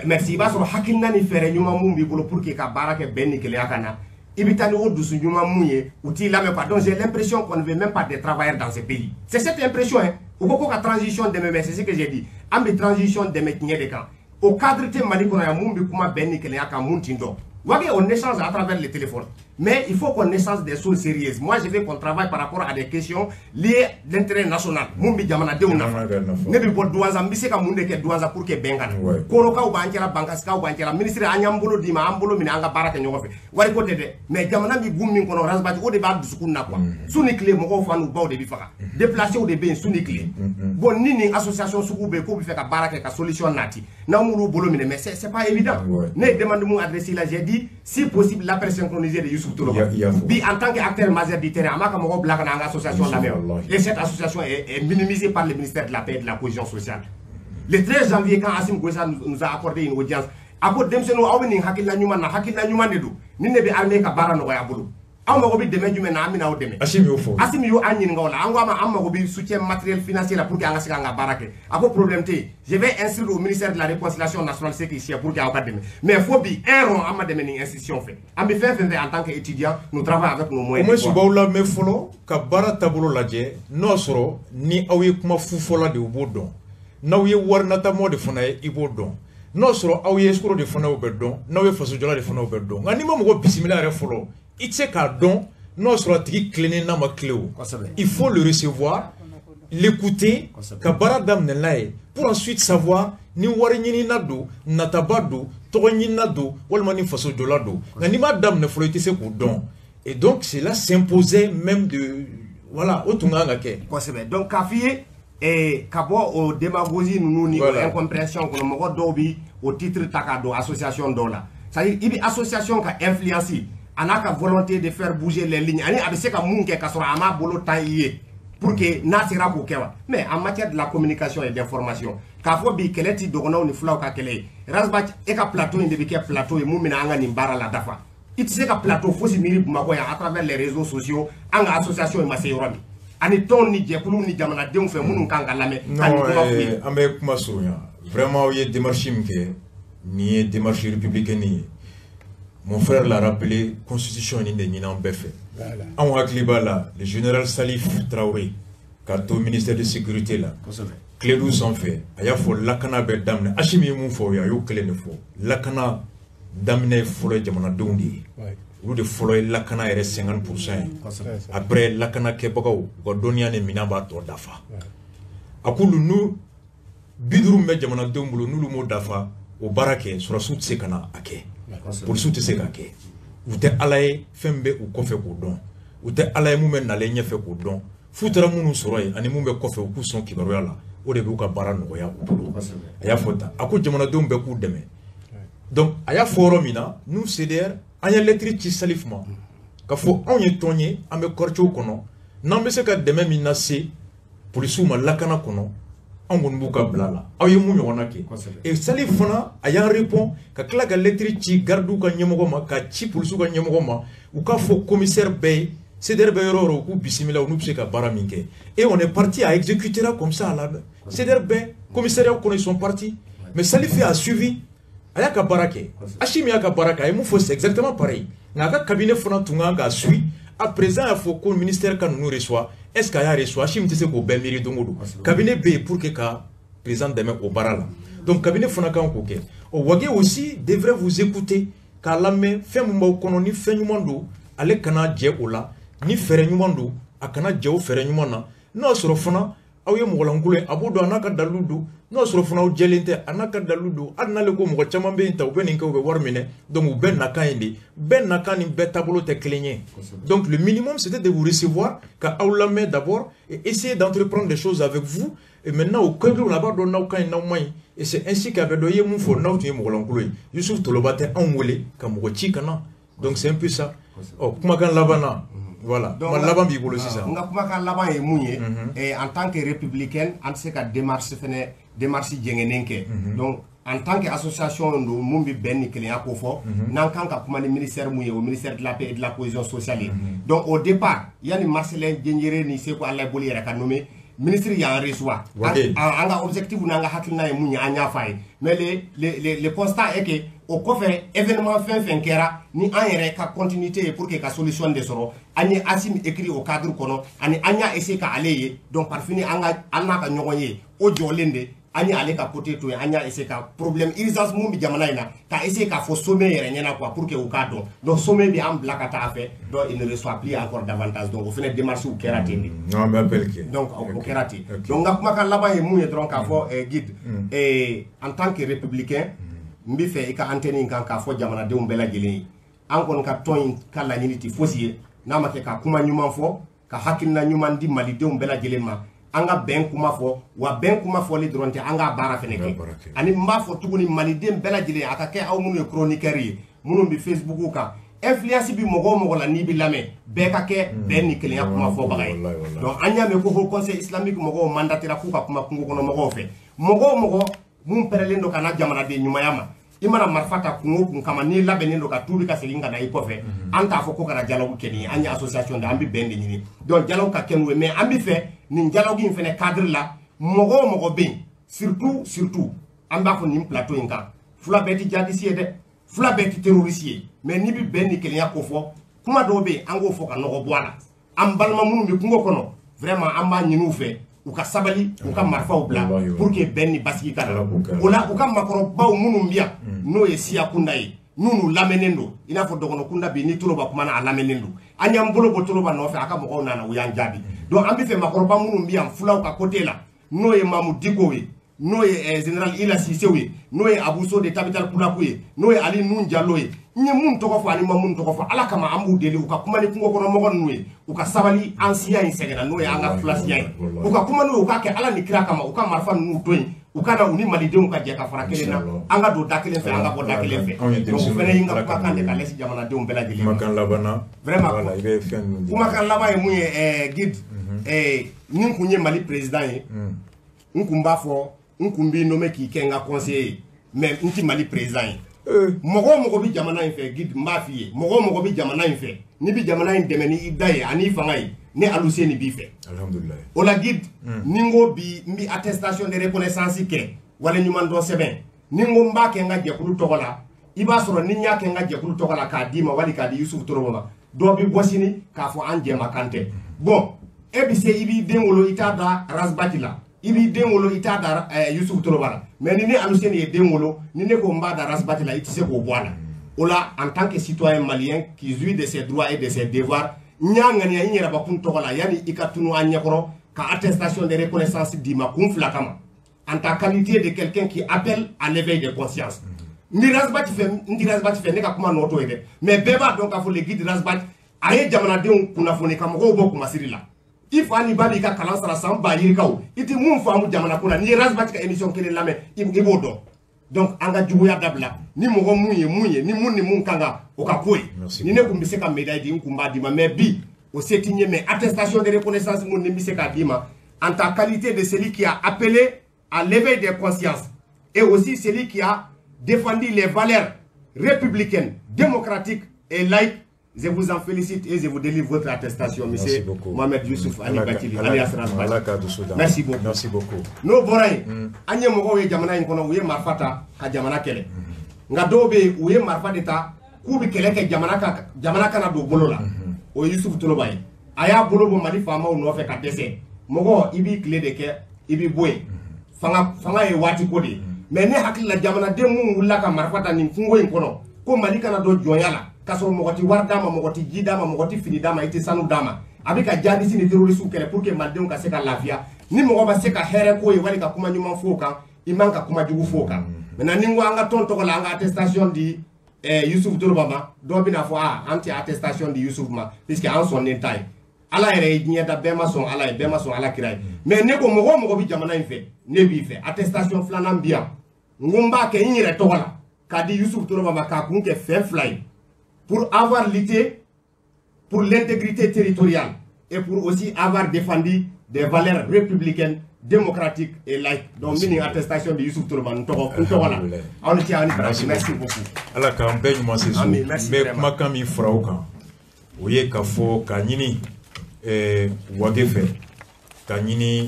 Merci. I b'a sɔrɔ hakilina ni fɛɛrɛ ɲuman mun b'i bolo pour que ka baara kɛ bɛn ni kelenya ka na, i bɛ taa ni o dusu ɲuman mun ye, u t'i lamɛn quoi. Donc j'ai l'impression qu'on ne veut même pas des travailleurs dans ce pays. C'est cette impression hein. U ko ko ka transition dɛmɛ, mais c'est ce que j'ai dit, an bɛ transition dɛmɛ tiɲɛ de kan. O cadre tɛ Mali kɔnɔ yan mun bɛ kuma bɛn ni kelenya kan mun tin dɔn. Wage, on échange à travers le téléphone. Mais il faut qu'on échange des choses sérieuses. Moi, je veux qu'on travaille par rapport à des questions liées à l'intérêt national. Mun bi jamanadenw nafa. Ne bɛ bɔ Douentza, n bɛ se ka mun de kɛ Douentza pour que bɛn ka na. Korokaw b'an cɛla, Bankasikaw b'an cɛla. Ministre, an y'an bolo d'i ma, an bolo minɛ, an ka baara kɛ ɲɔgɔn fɛ. Wariko tɛ dɛ. Mais jamana bɛ gun min kɔnɔ, Ras Bath, o de b'a dusukun na quoi. Su ni tile, mɔgɔw fa n'u baw de bɛ faga. Déplacés de bɛ yen su ni tile. Bon, ni nin association sugu bɛ yen k'u bɛ fɛ ka baara kɛ ka solution nati. N'aw m'olu bolo minɛ, mais c'est pas évident. Ne ye demande mun adressé la, j'ai dit si possible l'appel synchronisé de Youssouf Toloba. Bi en tant qu'acteur majeur du terrain, a m'a ka mɔgɔw bila ka na an ka association lamɛn. Et cette association est minimisée par le ministère de la paix et de la cohésion sociale. Le 13 janvier, quand Assimi Goïta nous a accordé une audience, a ko denmisɛnninw, aw bɛ nin hakilina ɲuman na, hakilina ɲuman de don. Nin de bɛ armée ka baara nɔgɔya a bolo. Aw mago bɛ dɛmɛ jumɛn na, an bɛna aw dɛmɛ. Assimi y'o fɔ. Assimi y'o an ɲininka o la, an ko a ma an mago bɛ soutien matériel financier la pour que an ka se k'an ka baara kɛ. A ko problème tɛ yen, je vais instruire au ministère de la réconciliation nationale ce qui sied pour que aw ka dɛmɛ. Mais fo bi un rond an ma dɛmɛ nin institution fɛ. An bɛ fɛn fɛn fɛ en tant qu'étudiant, nous travaillons avec nos moyens. Au moins u b'aw lamɛn fɔlɔ ka baara taabolo lajɛ, n'o y'a sɔrɔ ni aw ye kuma fu fɔla de, u b'o dɔn. N'aw ye wari natamɔ de fana ye, i b'o dɔn. N'o y'a sɔrɔ aw ye escroc de fana ye, o bɛ dɔn. N'aw ye fasojɔla de fana ye, o bɛ dɔn. Nka n'i ma mɔgɔ bisimila yɛrɛ fɔlɔ, i tɛ se k'a dɔn n'o y'a sɔrɔ a tigi tilennen n'a ma tilen o. Il faut le recevoir, l'écouter, ka baara daminɛ n'a ye pour ensuite savoir ni wari ɲinina don, nataba don, tɔgɔ ɲinina don, walima ni fasojɔla don. Nka n'i m'a daminɛ fɔlɔ, i tɛ se k'o dɔn. Et donc cela s'imposait même de, voilà, o tun kan ka kɛ. Kosɛbɛ. Donc k'a f'i ye, ka bɔ o démagogie ninnu ni o incompréhension kɔnɔ, mɔgɔ dɔw bi o titre ta k'a don association dɔw la. C'est à dire i bi association ka influence a n'a ka volonté de faire bouger les lignes ani a bɛ se ka mun kɛ ka sɔrɔ a m'a bolo tan i ye pour que n'a sera k'o kɛ wa. Mais en matière de la communication et d'information, k'a fɔ bi kɛlɛ ti dɔgɔnɔw ni fulaw ka kɛlɛ ye. Ras Bath, e ka plateau in de bɛ kɛ plateau ye mun bɛna an ka nin baara la dafa. I tɛ se ka plateau fosi miiri Bamakɔ yan à travers les réseaux sociaux, an ka association in ma se yɔrɔ min ani tɔnw ni jɛkuluw ni jamanadenw fɛ minnu kan ka lamɛn. Non, an bɛ kuma surunya. Vraiment, aw ye démarche min kɛ, nin ye démarche républicaine ye. Mon frère l'a rappelé, constitution nin de ɲini an bɛɛ fɛ. Anw hakili b'a la, le général Salif Traoré, k'a to ministère de sécurité la, Kledu sanfɛ, a y'a fɔ lakana bɛ daminɛ. Assimi ye mun fɔ o ye, a y'o kelen de fɔ. Lakana daminɛ fɔlɔ ye jamanadenw de ye. Olu de fɔlɔ ye lakana yɛrɛ 50% ye. Après, lakana kɛbagaw, u ka dɔnniya ni minɛn b'a tɔ dafa. A k'olu n'u 50 min bɛ jamanadenw bolo, n'olu m'o dafa, o baara kɛ, sɔrɔdasiw tɛ se ka na a kɛ. Polisiw tɛ se k'a kɛ. U tɛ Ala ye fɛn bɛ u kɔfɛ k'o dɔn. U tɛ Ala ye mun bɛ nalen ɲɛfɛ k'o dɔn. F'u taara minnu sɔrɔ yen ani mun bɛ kɔfɛ, u k'u sɔn kibaruya la. O de b'u ka baara nɔgɔya u bolo. A y'a fɔ tan. A ko jamanadenw bɛɛ k'u dɛmɛ. Donc a y'a fɔ yɔrɔ min na, nous CDR, an ye lettre ci Salif ma k'a fɔ anw ye tɔn ye, an bɛ quartier kɔnɔ, n'an bɛ se ka dɛmɛ min lase polisiw ma lakana kɔnɔ, anw kɔni b'u ka bila la. Aw ye mun ɲɔgɔnna kɛ? Et Salif fana a y'an répond ka tila ka lettre ci gardiw ka ɲɛmɔgɔ ma, ka ci polisiw ka ɲɛmɔgɔ ma, u k'a fɔ commissaire bɛɛ ye, CDR bɛ yɔrɔ o yɔrɔ, u k'u bisimila, u n'u bɛ se ka baara min kɛ. Et on est parti à exécuter comme ça à la CDR bɛɛ commissariat kɔnɔ, ils sont partis. Mais Salif a suivi, a y'a ka baara kɛ. Assimi y'a ka baara kɛ, a ye mun fɔ, c'est exactement pareil. Nka a ka cabinet fana tun kan k'a suit. A président y'a fɔ ko ministère ka ninnu reçoit. Est-ce qu'a y'a reçoit? Assimi tɛ se k'o bɛɛ miiri don o don. Cabinet bɛ yen pour que ka président dɛmɛ o baara la. Donc cabinet fana kan k'o kɛ. O Wagué aussi devrait vous écouter, k'a lamɛn fɛn min b'aw kɔnɔ, ni fɛn ɲuman don, ale kana jɛ o la. Ni fɛɛrɛ ɲuman don, a kana jɛ o fɛɛrɛ ɲuman na. N'o y'a sɔrɔ fana aw ye mɔgɔlankolon ye, a b'o dɔn, a n'a ka dalilu don. N'o y'a sɔrɔ fana aw jɛlen tɛ, a n'a ka dalilu don. Hali n'ale ko mɔgɔ caman bɛ yen ta, u bɛ nin kɛ, u bɛ wari minɛ. Donc u bɛɛ nakan ye de, bɛɛ nakan ni bɛɛ taabolo tɛ kelen ye. Donc le minimum, c'était de vous recevoir, ka aw lamɛn d'abord et essayer d'entreprendre des choses avec vous. Et maintenant au cadre la b'a dɔn n'aw ka ɲi, n'aw man ɲi. Et c'est ainsi qu'a bɛ dɔn i ye mun fɔ n'aw tun ye mɔgɔlankolon ye. Youssouf Toloba tɛ anw wele ka mɔgɔ ci ka na. Donc c'est un peu ça. Ɔ, kumakan laban na. Voilà. Donc, kuma laban b'i bolo sisan. N ka kumakan laban ye mun ye, en tant que républicaine, an tɛ se ka démarche fɛnɛ, démarche jɛngɛnen kɛ. Donc en tant que association don mun bɛ bɛn ni kelenya ko fɔ, n'an kan ka kuma ni ministère mun ye, o ministère de la paix et de la cohésion sociale ye. Donc au départ, yanni Marcelin Diendéré ni Seko Alaye Boli yɛrɛ ka nommé ministre, y'an reçoit. An ka objectif n'an ka hakilina ye mun ye, an y'a f'a ye. Mais le constat est que o kɔfɛ, événement fɛn fɛn kɛra ni an yɛrɛ ka continuité ye pour que ka solution de sɔrɔ, an ye Assimi écrit o cadre kɔnɔ, ani an y'a essayer ka ale ye. Donc par fini, an ka an n'a ka ɲɔgɔn ye, o jɔlen de an ye ale ka côté to yen. An y'a essayer ka problème urgence mun bɛ jamana in na, ka essayer k'a fɔ sommet yɛrɛ ɲɛna quoi, pour que u k'a dɔn. Donc sommet bɛ an bila ka taa a fɛ, donc il ne reçoit plus encore davantage. Donc o fɛnɛ démarche kɛra ten de. Non, an bɛ appel kɛ. Donc o kɛra ten. Donc n ka kumakan laban ye mun ye dɔrɔn, k'a fɔ guide, en tant que républicain, n bɛ fɛ i ka antenne in kan k'a fɔ jamanadenw bɛɛ lajɛlen ye, an kɔni ka tɔn in ka laɲini tɛ fosi ye n'a ma kɛ ka kuma ɲuman fɔ, ka hakilina ɲuman di malidenw bɛɛ lajɛlen ma, an ka bɛn kuma fɔ. Wa bɛn kuma fɔli dɔrɔn tɛ, an k'a baara fɛnɛ kɛ. Ani n b'a fɔ tuguni, maliden bɛɛ lajɛlen, a ka kɛ aw minnu ye chroniqueur ye, minnu bɛ Facebook kan, influence bi mɔgɔ o mɔgɔ la, n'i bɛ lamɛn, bɛɛ ka kɛ bɛn ni kelenya kuma fɔbaga ye. Donc an y'a mɛn ko Haut Conseil islamique mɔgɔw mandatera k'u ka kuma kungo kɔnɔ mɔgɔw fɛ. Mɔgɔ o mɔgɔ mun pɛrɛlen don ka na jamanaden ɲumanya ma, i mana marifa ta kun o kun kama, n'i labɛnnen don ka tuubi ka segin ka na i kɔfɛ, an t'a fɔ ko kana dialogue kɛ nin ye. An ye association de, an bɛ bɛn de ɲini. Donc dialogue ka kɛ n'o ye, mais an bɛ fɛ nin dialogue in fɛnɛ cadre la, mɔgɔ o mɔgɔ bɛ yen, surtout surtout, an b'a fɔ nin plateau in kan, fula bɛɛ tɛ jihadiste ye dɛ, fula bɛɛ tɛ terroriste ye, mais n'i bɛ bɛn ni kelenya ko fɔ, kuma dɔw bɛ yen, an k'o fɔ ka nɔgɔ bɔ a la. An balima minnu bɛ kungo kɔnɔ, vraiment an b'a ɲini u fɛ, u ka sabali, u ka marifaw bila pour que bɛn ni basigi ka na. O la, u ka makɔrɔbaw minnu bɛ yan, n'o ye siya kunda ye, n'u lamɛnnen don, i n'a fɔ dɔgɔnɔ kunda bi, ni Toloba kumana, a lamɛnnen don. An y'an bolo bɔ Toloba nɔfɛ, a ka mɔgɔw nana, u y'an jaabi. Donc an bɛ fɛ makɔrɔba minnu bɛ yan fulaw ka côté la, n'o ye Mamu Diko ye, n'o ye général Ila Sisew ye, n'o ye Abuso de Tabital Pulaku ye, n'o ye Ali Nun Jalo ye, n ye mun tɔgɔ fɔ ani ma mun tɔgɔ fɔ, Ala kama an b'u deli, u ka kuma ni kungo kɔnɔ mɔgɔ ninnu ye, u ka sabali. An siya in sɛgɛnna, n'o ye an ka fula siya ye. U ka kuma n'u ye, u k'a kɛ Ala ni kira kama, u ka marifa ninnu to yen, u ka na u ni malidenw ka jɛ ka fara kelen na, an ka don da kelen fɛ, an ka bɔ da kelen fɛ. Donc o fɛnɛ ye n ka kumakan de ka lase jamanadenw bɛɛ lajɛlen ma. Kumakan laban na. Vraiment, i bɛ fɛn ninnu di. Kumakan laban ye mun ye, guide, ni n kun ye Mali président ye, n kun b'a fɔ, n kun b'i nommé k'i kɛ n ka conseiller ye, mais n ti Mali président ye. Mɔgɔ o mɔgɔ bɛ jamana in fɛ, guide, n b'a f'i ye, mɔgɔ o mɔgɔ bɛ jamana in fɛ, n'i bɛ jamana in dɛmɛ ni i da ye ani i fanga ye, ne Aluseni b'i fɛ. Alhamdulilayi. O la guide, ni n ko bi n bɛ attestation de reconnaissance kɛ, waleɲuman dɔn sɛbɛn, ni n ko n b'a kɛ n ka jɛkulu tɔgɔ la. I b'a sɔrɔ ni n y'a kɛ n ka jɛkulu tɔgɔ la k'a d'i ma wali k'a di Youssouf Toloba ma, dɔ bɛ bɔ sini k'a fɔ an jɛmakan tɛ. Bon, e bɛ se i b'i den wolo i t'a da Ras Bath la, i b'i den wolo i t'a da Youssouf Toloba la, mais ni ne Aluseni ye den wolo, ni ne ko n b'a da Ras Bath la, i tɛ se k'o bɔ a la. O la, en tant que citoyen malien qui jouit de ses droits et de ses devoirs, n y'a ŋaniya n yɛrɛbakun tɔgɔ la, yanni i ka tunu an ɲɛkɔrɔ, ka attestation de reconnaissance d'i ma kun fila kama, en ta qualité de quelqu'un qui appelle à l'éveil des consciences. N bɛ Ras Bath fɛ, n ti Ras Bath fɛ, ne ka kuma nɔ t'o ye dɛ, mais bɛɛ b'a dɔn k'a fɔ le guide Ras Bath a ye jamanadenw kunnafoni ka mɔgɔw bɔ kumasiri la. I fa ni ba b'i ka kalan sara san ba yirikaw, i ti mun faamu jamana ko la, n'i ye Ras Bath ka émission kelen lamɛn, i b'o dɔn. Donc an ka juguya dabila, ni mɔgɔ mun ye mun ye, ni mun ni mun kan ka o ka ko ye. Ni ne kun bɛ se ka médaille di, n kun b'a d'i ma, mais bi o se ti n ye, mais attestation de reconnaissance mun ni n bɛ se k'a d'i ma, en ta qualité de celui qui a appelé à l'éveil des consciences et aussi celui qui a défendu les valeurs républicaines, démocratiques et laïques, je vous en félicite et je vous délivre votre attestation, monsieur Mohamed Youssouf Ali Bathily, alias Ras Bath. Merci beaucoup. Merci beaucoup. N'o bɔra yen, an ye mɔgɔw ye jamana in kɔnɔ, u ye marifa ta ka jamana kɛlɛ. Nka dɔw bɛ yen, u ye marifa de ta k'u bɛ kɛlɛ kɛ jamana kan, jamana kana don bolo la. O ye Youssouf Toloba ye. A y'a bolo bɔ Mali faamaw nɔfɛ ka dɛsɛ. Mɔgɔ, i b'i tile de kɛ, i b'i bɔ yen. Fanga ye waati ko de ye. Mais ne hakili la, jamanaden mun wulila ka marifa ta nin kungo in kɔnɔ ko Mali kana don jɔnya la, k'a sɔrɔ mɔgɔ ti wari d'a ma, mɔgɔ ti ji d'a ma, mɔgɔ ti fini d'a ma, i ti sanu d'a ma, a bɛ ka jihadiste ni terroriste kɛlɛ pour que malidenw ka se ka lafiya. Ni mɔgɔ ma se ka hɛrɛ ko ye wali ka kuma ɲuman fɔ o kan, i man ka kuma jugu fɔ o kan. Maintenant, ni n ko an ka tɔn tɔgɔ la an ka attestation di Youssouf Toloba ma, dɔw bɛna fɔ a an tɛ attestation di Youssouf ma puisque an sɔnnen t'a ye. Ala yɛrɛ ye diɲɛ da, bɛɛ ma sɔn Ala ye, bɛɛ ma sɔn Ala kira ye. Mais ne ko mɔgɔ o mɔgɔ bɛ jamana in fɛ, ne b'i fɛ. Attestation filanan bi yan, n ko n b'a kɛ n yɛrɛ tɔgɔ la k'a di Youssouf Toloba ma k'a kun kɛ fɛn fila ye: pour avoir lutté pour l'intégrité territoriale et pour aussi avoir défendu des valeurs républicaines, démocratiques et laïques. Donc, une attestation de Youssouf Toloba, n tɔgɔ la. Aw ni ce, aw ni baraji. Merci beaucoup. Ala k'an bɛɛ ɲuman se so. Amin, merci N bɛ vraiment. kumakan min fara o kan, o ye k'a fɔ k'a ɲini Wage fɛ, k'a ɲini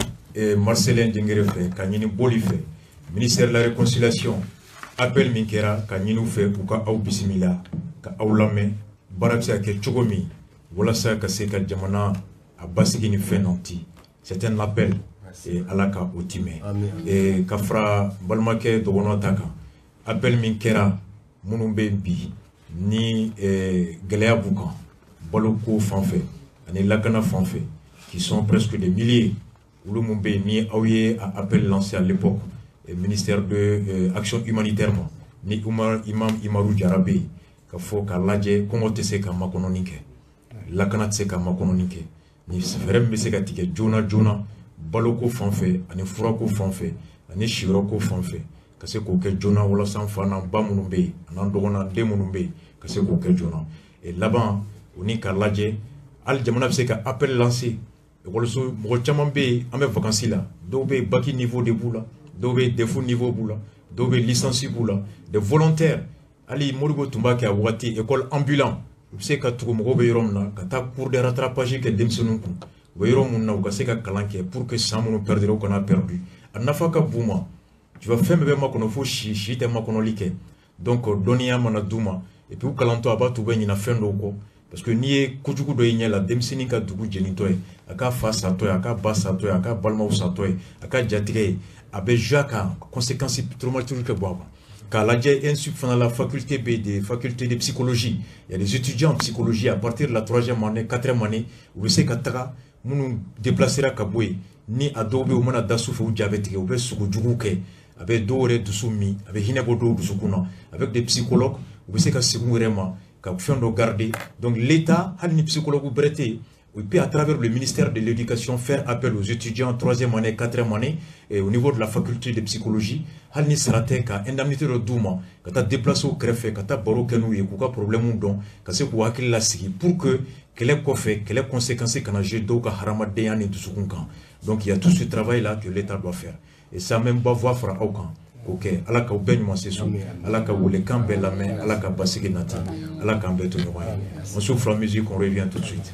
Marcelin Dengere fɛ, k'a ɲini Boli fɛ, ministère de la réconciliation, appel min kɛra ka ɲini u fɛ u ka aw bisimila, ka aw lamɛn, baara bɛ se ka kɛ cogo min walasa ka se ka jamana a basigi ni fɛn nɔ ti. C'est un appel et Ala ka o timɛ. Et ka fara balimakɛ dɔgɔnɔ ta kan, appel min kɛra, minnu bɛ yen bi ni gɛlɛya b'u kan baloko fan fɛ ani lakana fan fɛ, qui sont presque des milliers, olu mun bɛ yen ni aw ye a appel lancé à l'époque, ministère de action humanitaire ma, ni Umar Imam Imaru Jara bɛ yen, ka fɔ k'a lajɛ kɔngɔ tɛ se ka makɔnɔni kɛ, lakana tɛ se ka makɔnɔni kɛ, ni fɛɛrɛ min bɛ se ka tigɛ joona joona baloko fan fɛ ani furako fan fɛ ani siyɔrɔko fan fɛ, ka se k'o kɛ joona walasa an fa n'an ba minnu bɛ yen an'an dɔgɔnin den minnu bɛ yen, ka se k'o kɛ joona. Et laban, o ni k'a lajɛ hali jamana bɛ se ka appel lancer ekɔliso mɔgɔ caman bɛ yen, an bɛ vacances la, dɔw bɛ yen bac niveau de b'u la, dɔw bɛ yen DEF niveau b'u la, dɔw bɛ yen licence b'u la, des volontaires. Hali Modibo tun b'a kɛ a waati, école ambulant, u bɛ se ka tugu mɔgɔw bɛ yɔrɔ min na ka taa cours de rattrapage kɛ denmisɛnninw kun, u bɛ yɔrɔ min na, u ka se ka kalan kɛ pour que san minnu perdre, u kana perdu. A nafa ka bon ma, tu vois, fɛn bɛɛ bɛ makɔnɔ fo si si tɛ makɔnɔli kɛ. Donc dɔnniya mana d'u ma et puis u kalantɔ, a b'a to u bɛ ɲina fɛn dɔw kɔ, parce que n'i ye kojugu dɔ ye ɲɛ la, denmisɛnnin ka dugu jenitɔ ye, a ka fa satɔ ye, a ka ba satɔ ye, a ka balimaw satɔ ye, a ka jatigɛ ye, a bɛ jouer a kan, conséquences traumatiques kɛ bɔ a kan. K'a lajɛ ENSUP fana la, faculté bɛ des facultés de psychologie, il y a des étudiants en psychologie à partir de la troisième année, quatrième année, u bɛ se ka taga minnu déplacera ka bɔ yen, ni a dɔw bɛ yen, u mana da su fɛ, u ja bɛ tigɛ, u bɛ sogo jugu kɛ, a bɛ dɔw yɛrɛ dusu min, a bɛ hinɛ bɔ dɔw dusukun na. Avec des psychologues, u bɛ se ka segin u yɛrɛ ma ka fɛn dɔ garder. Donc l'État, hali ni psychologue bɛrɛ tɛ yen, et puis à travers le ministère de l'Éducation, faire appel aux étudiants troisième année, quatrième année, et au niveau de la faculté de psychologie, hali ni sara tɛ, ka indemnité dɔ d'u ma, ka taa déplacer u kɛrɛfɛ, ka taa baro kɛ n'u ye, k'u ka problème dɔn, ka se k'u hakili lasigi pour que kɛlɛ kɔfɛ, kɛlɛ conséquence kana jouer dɔw ka hadamadenya ni dusukun kan. Donc il y a tout ce travail là que l'État doit faire. Et ça même ba voix fara aw kan k'o kɛ. Ala k'aw bɛɛ ɲuman se so, Ala ka welekan bɛɛ lamɛn, Ala ka basigi nati, Ala k'an bɛɛ to ɲɔgɔn ye. On souffle en musique, on revient tout de suite.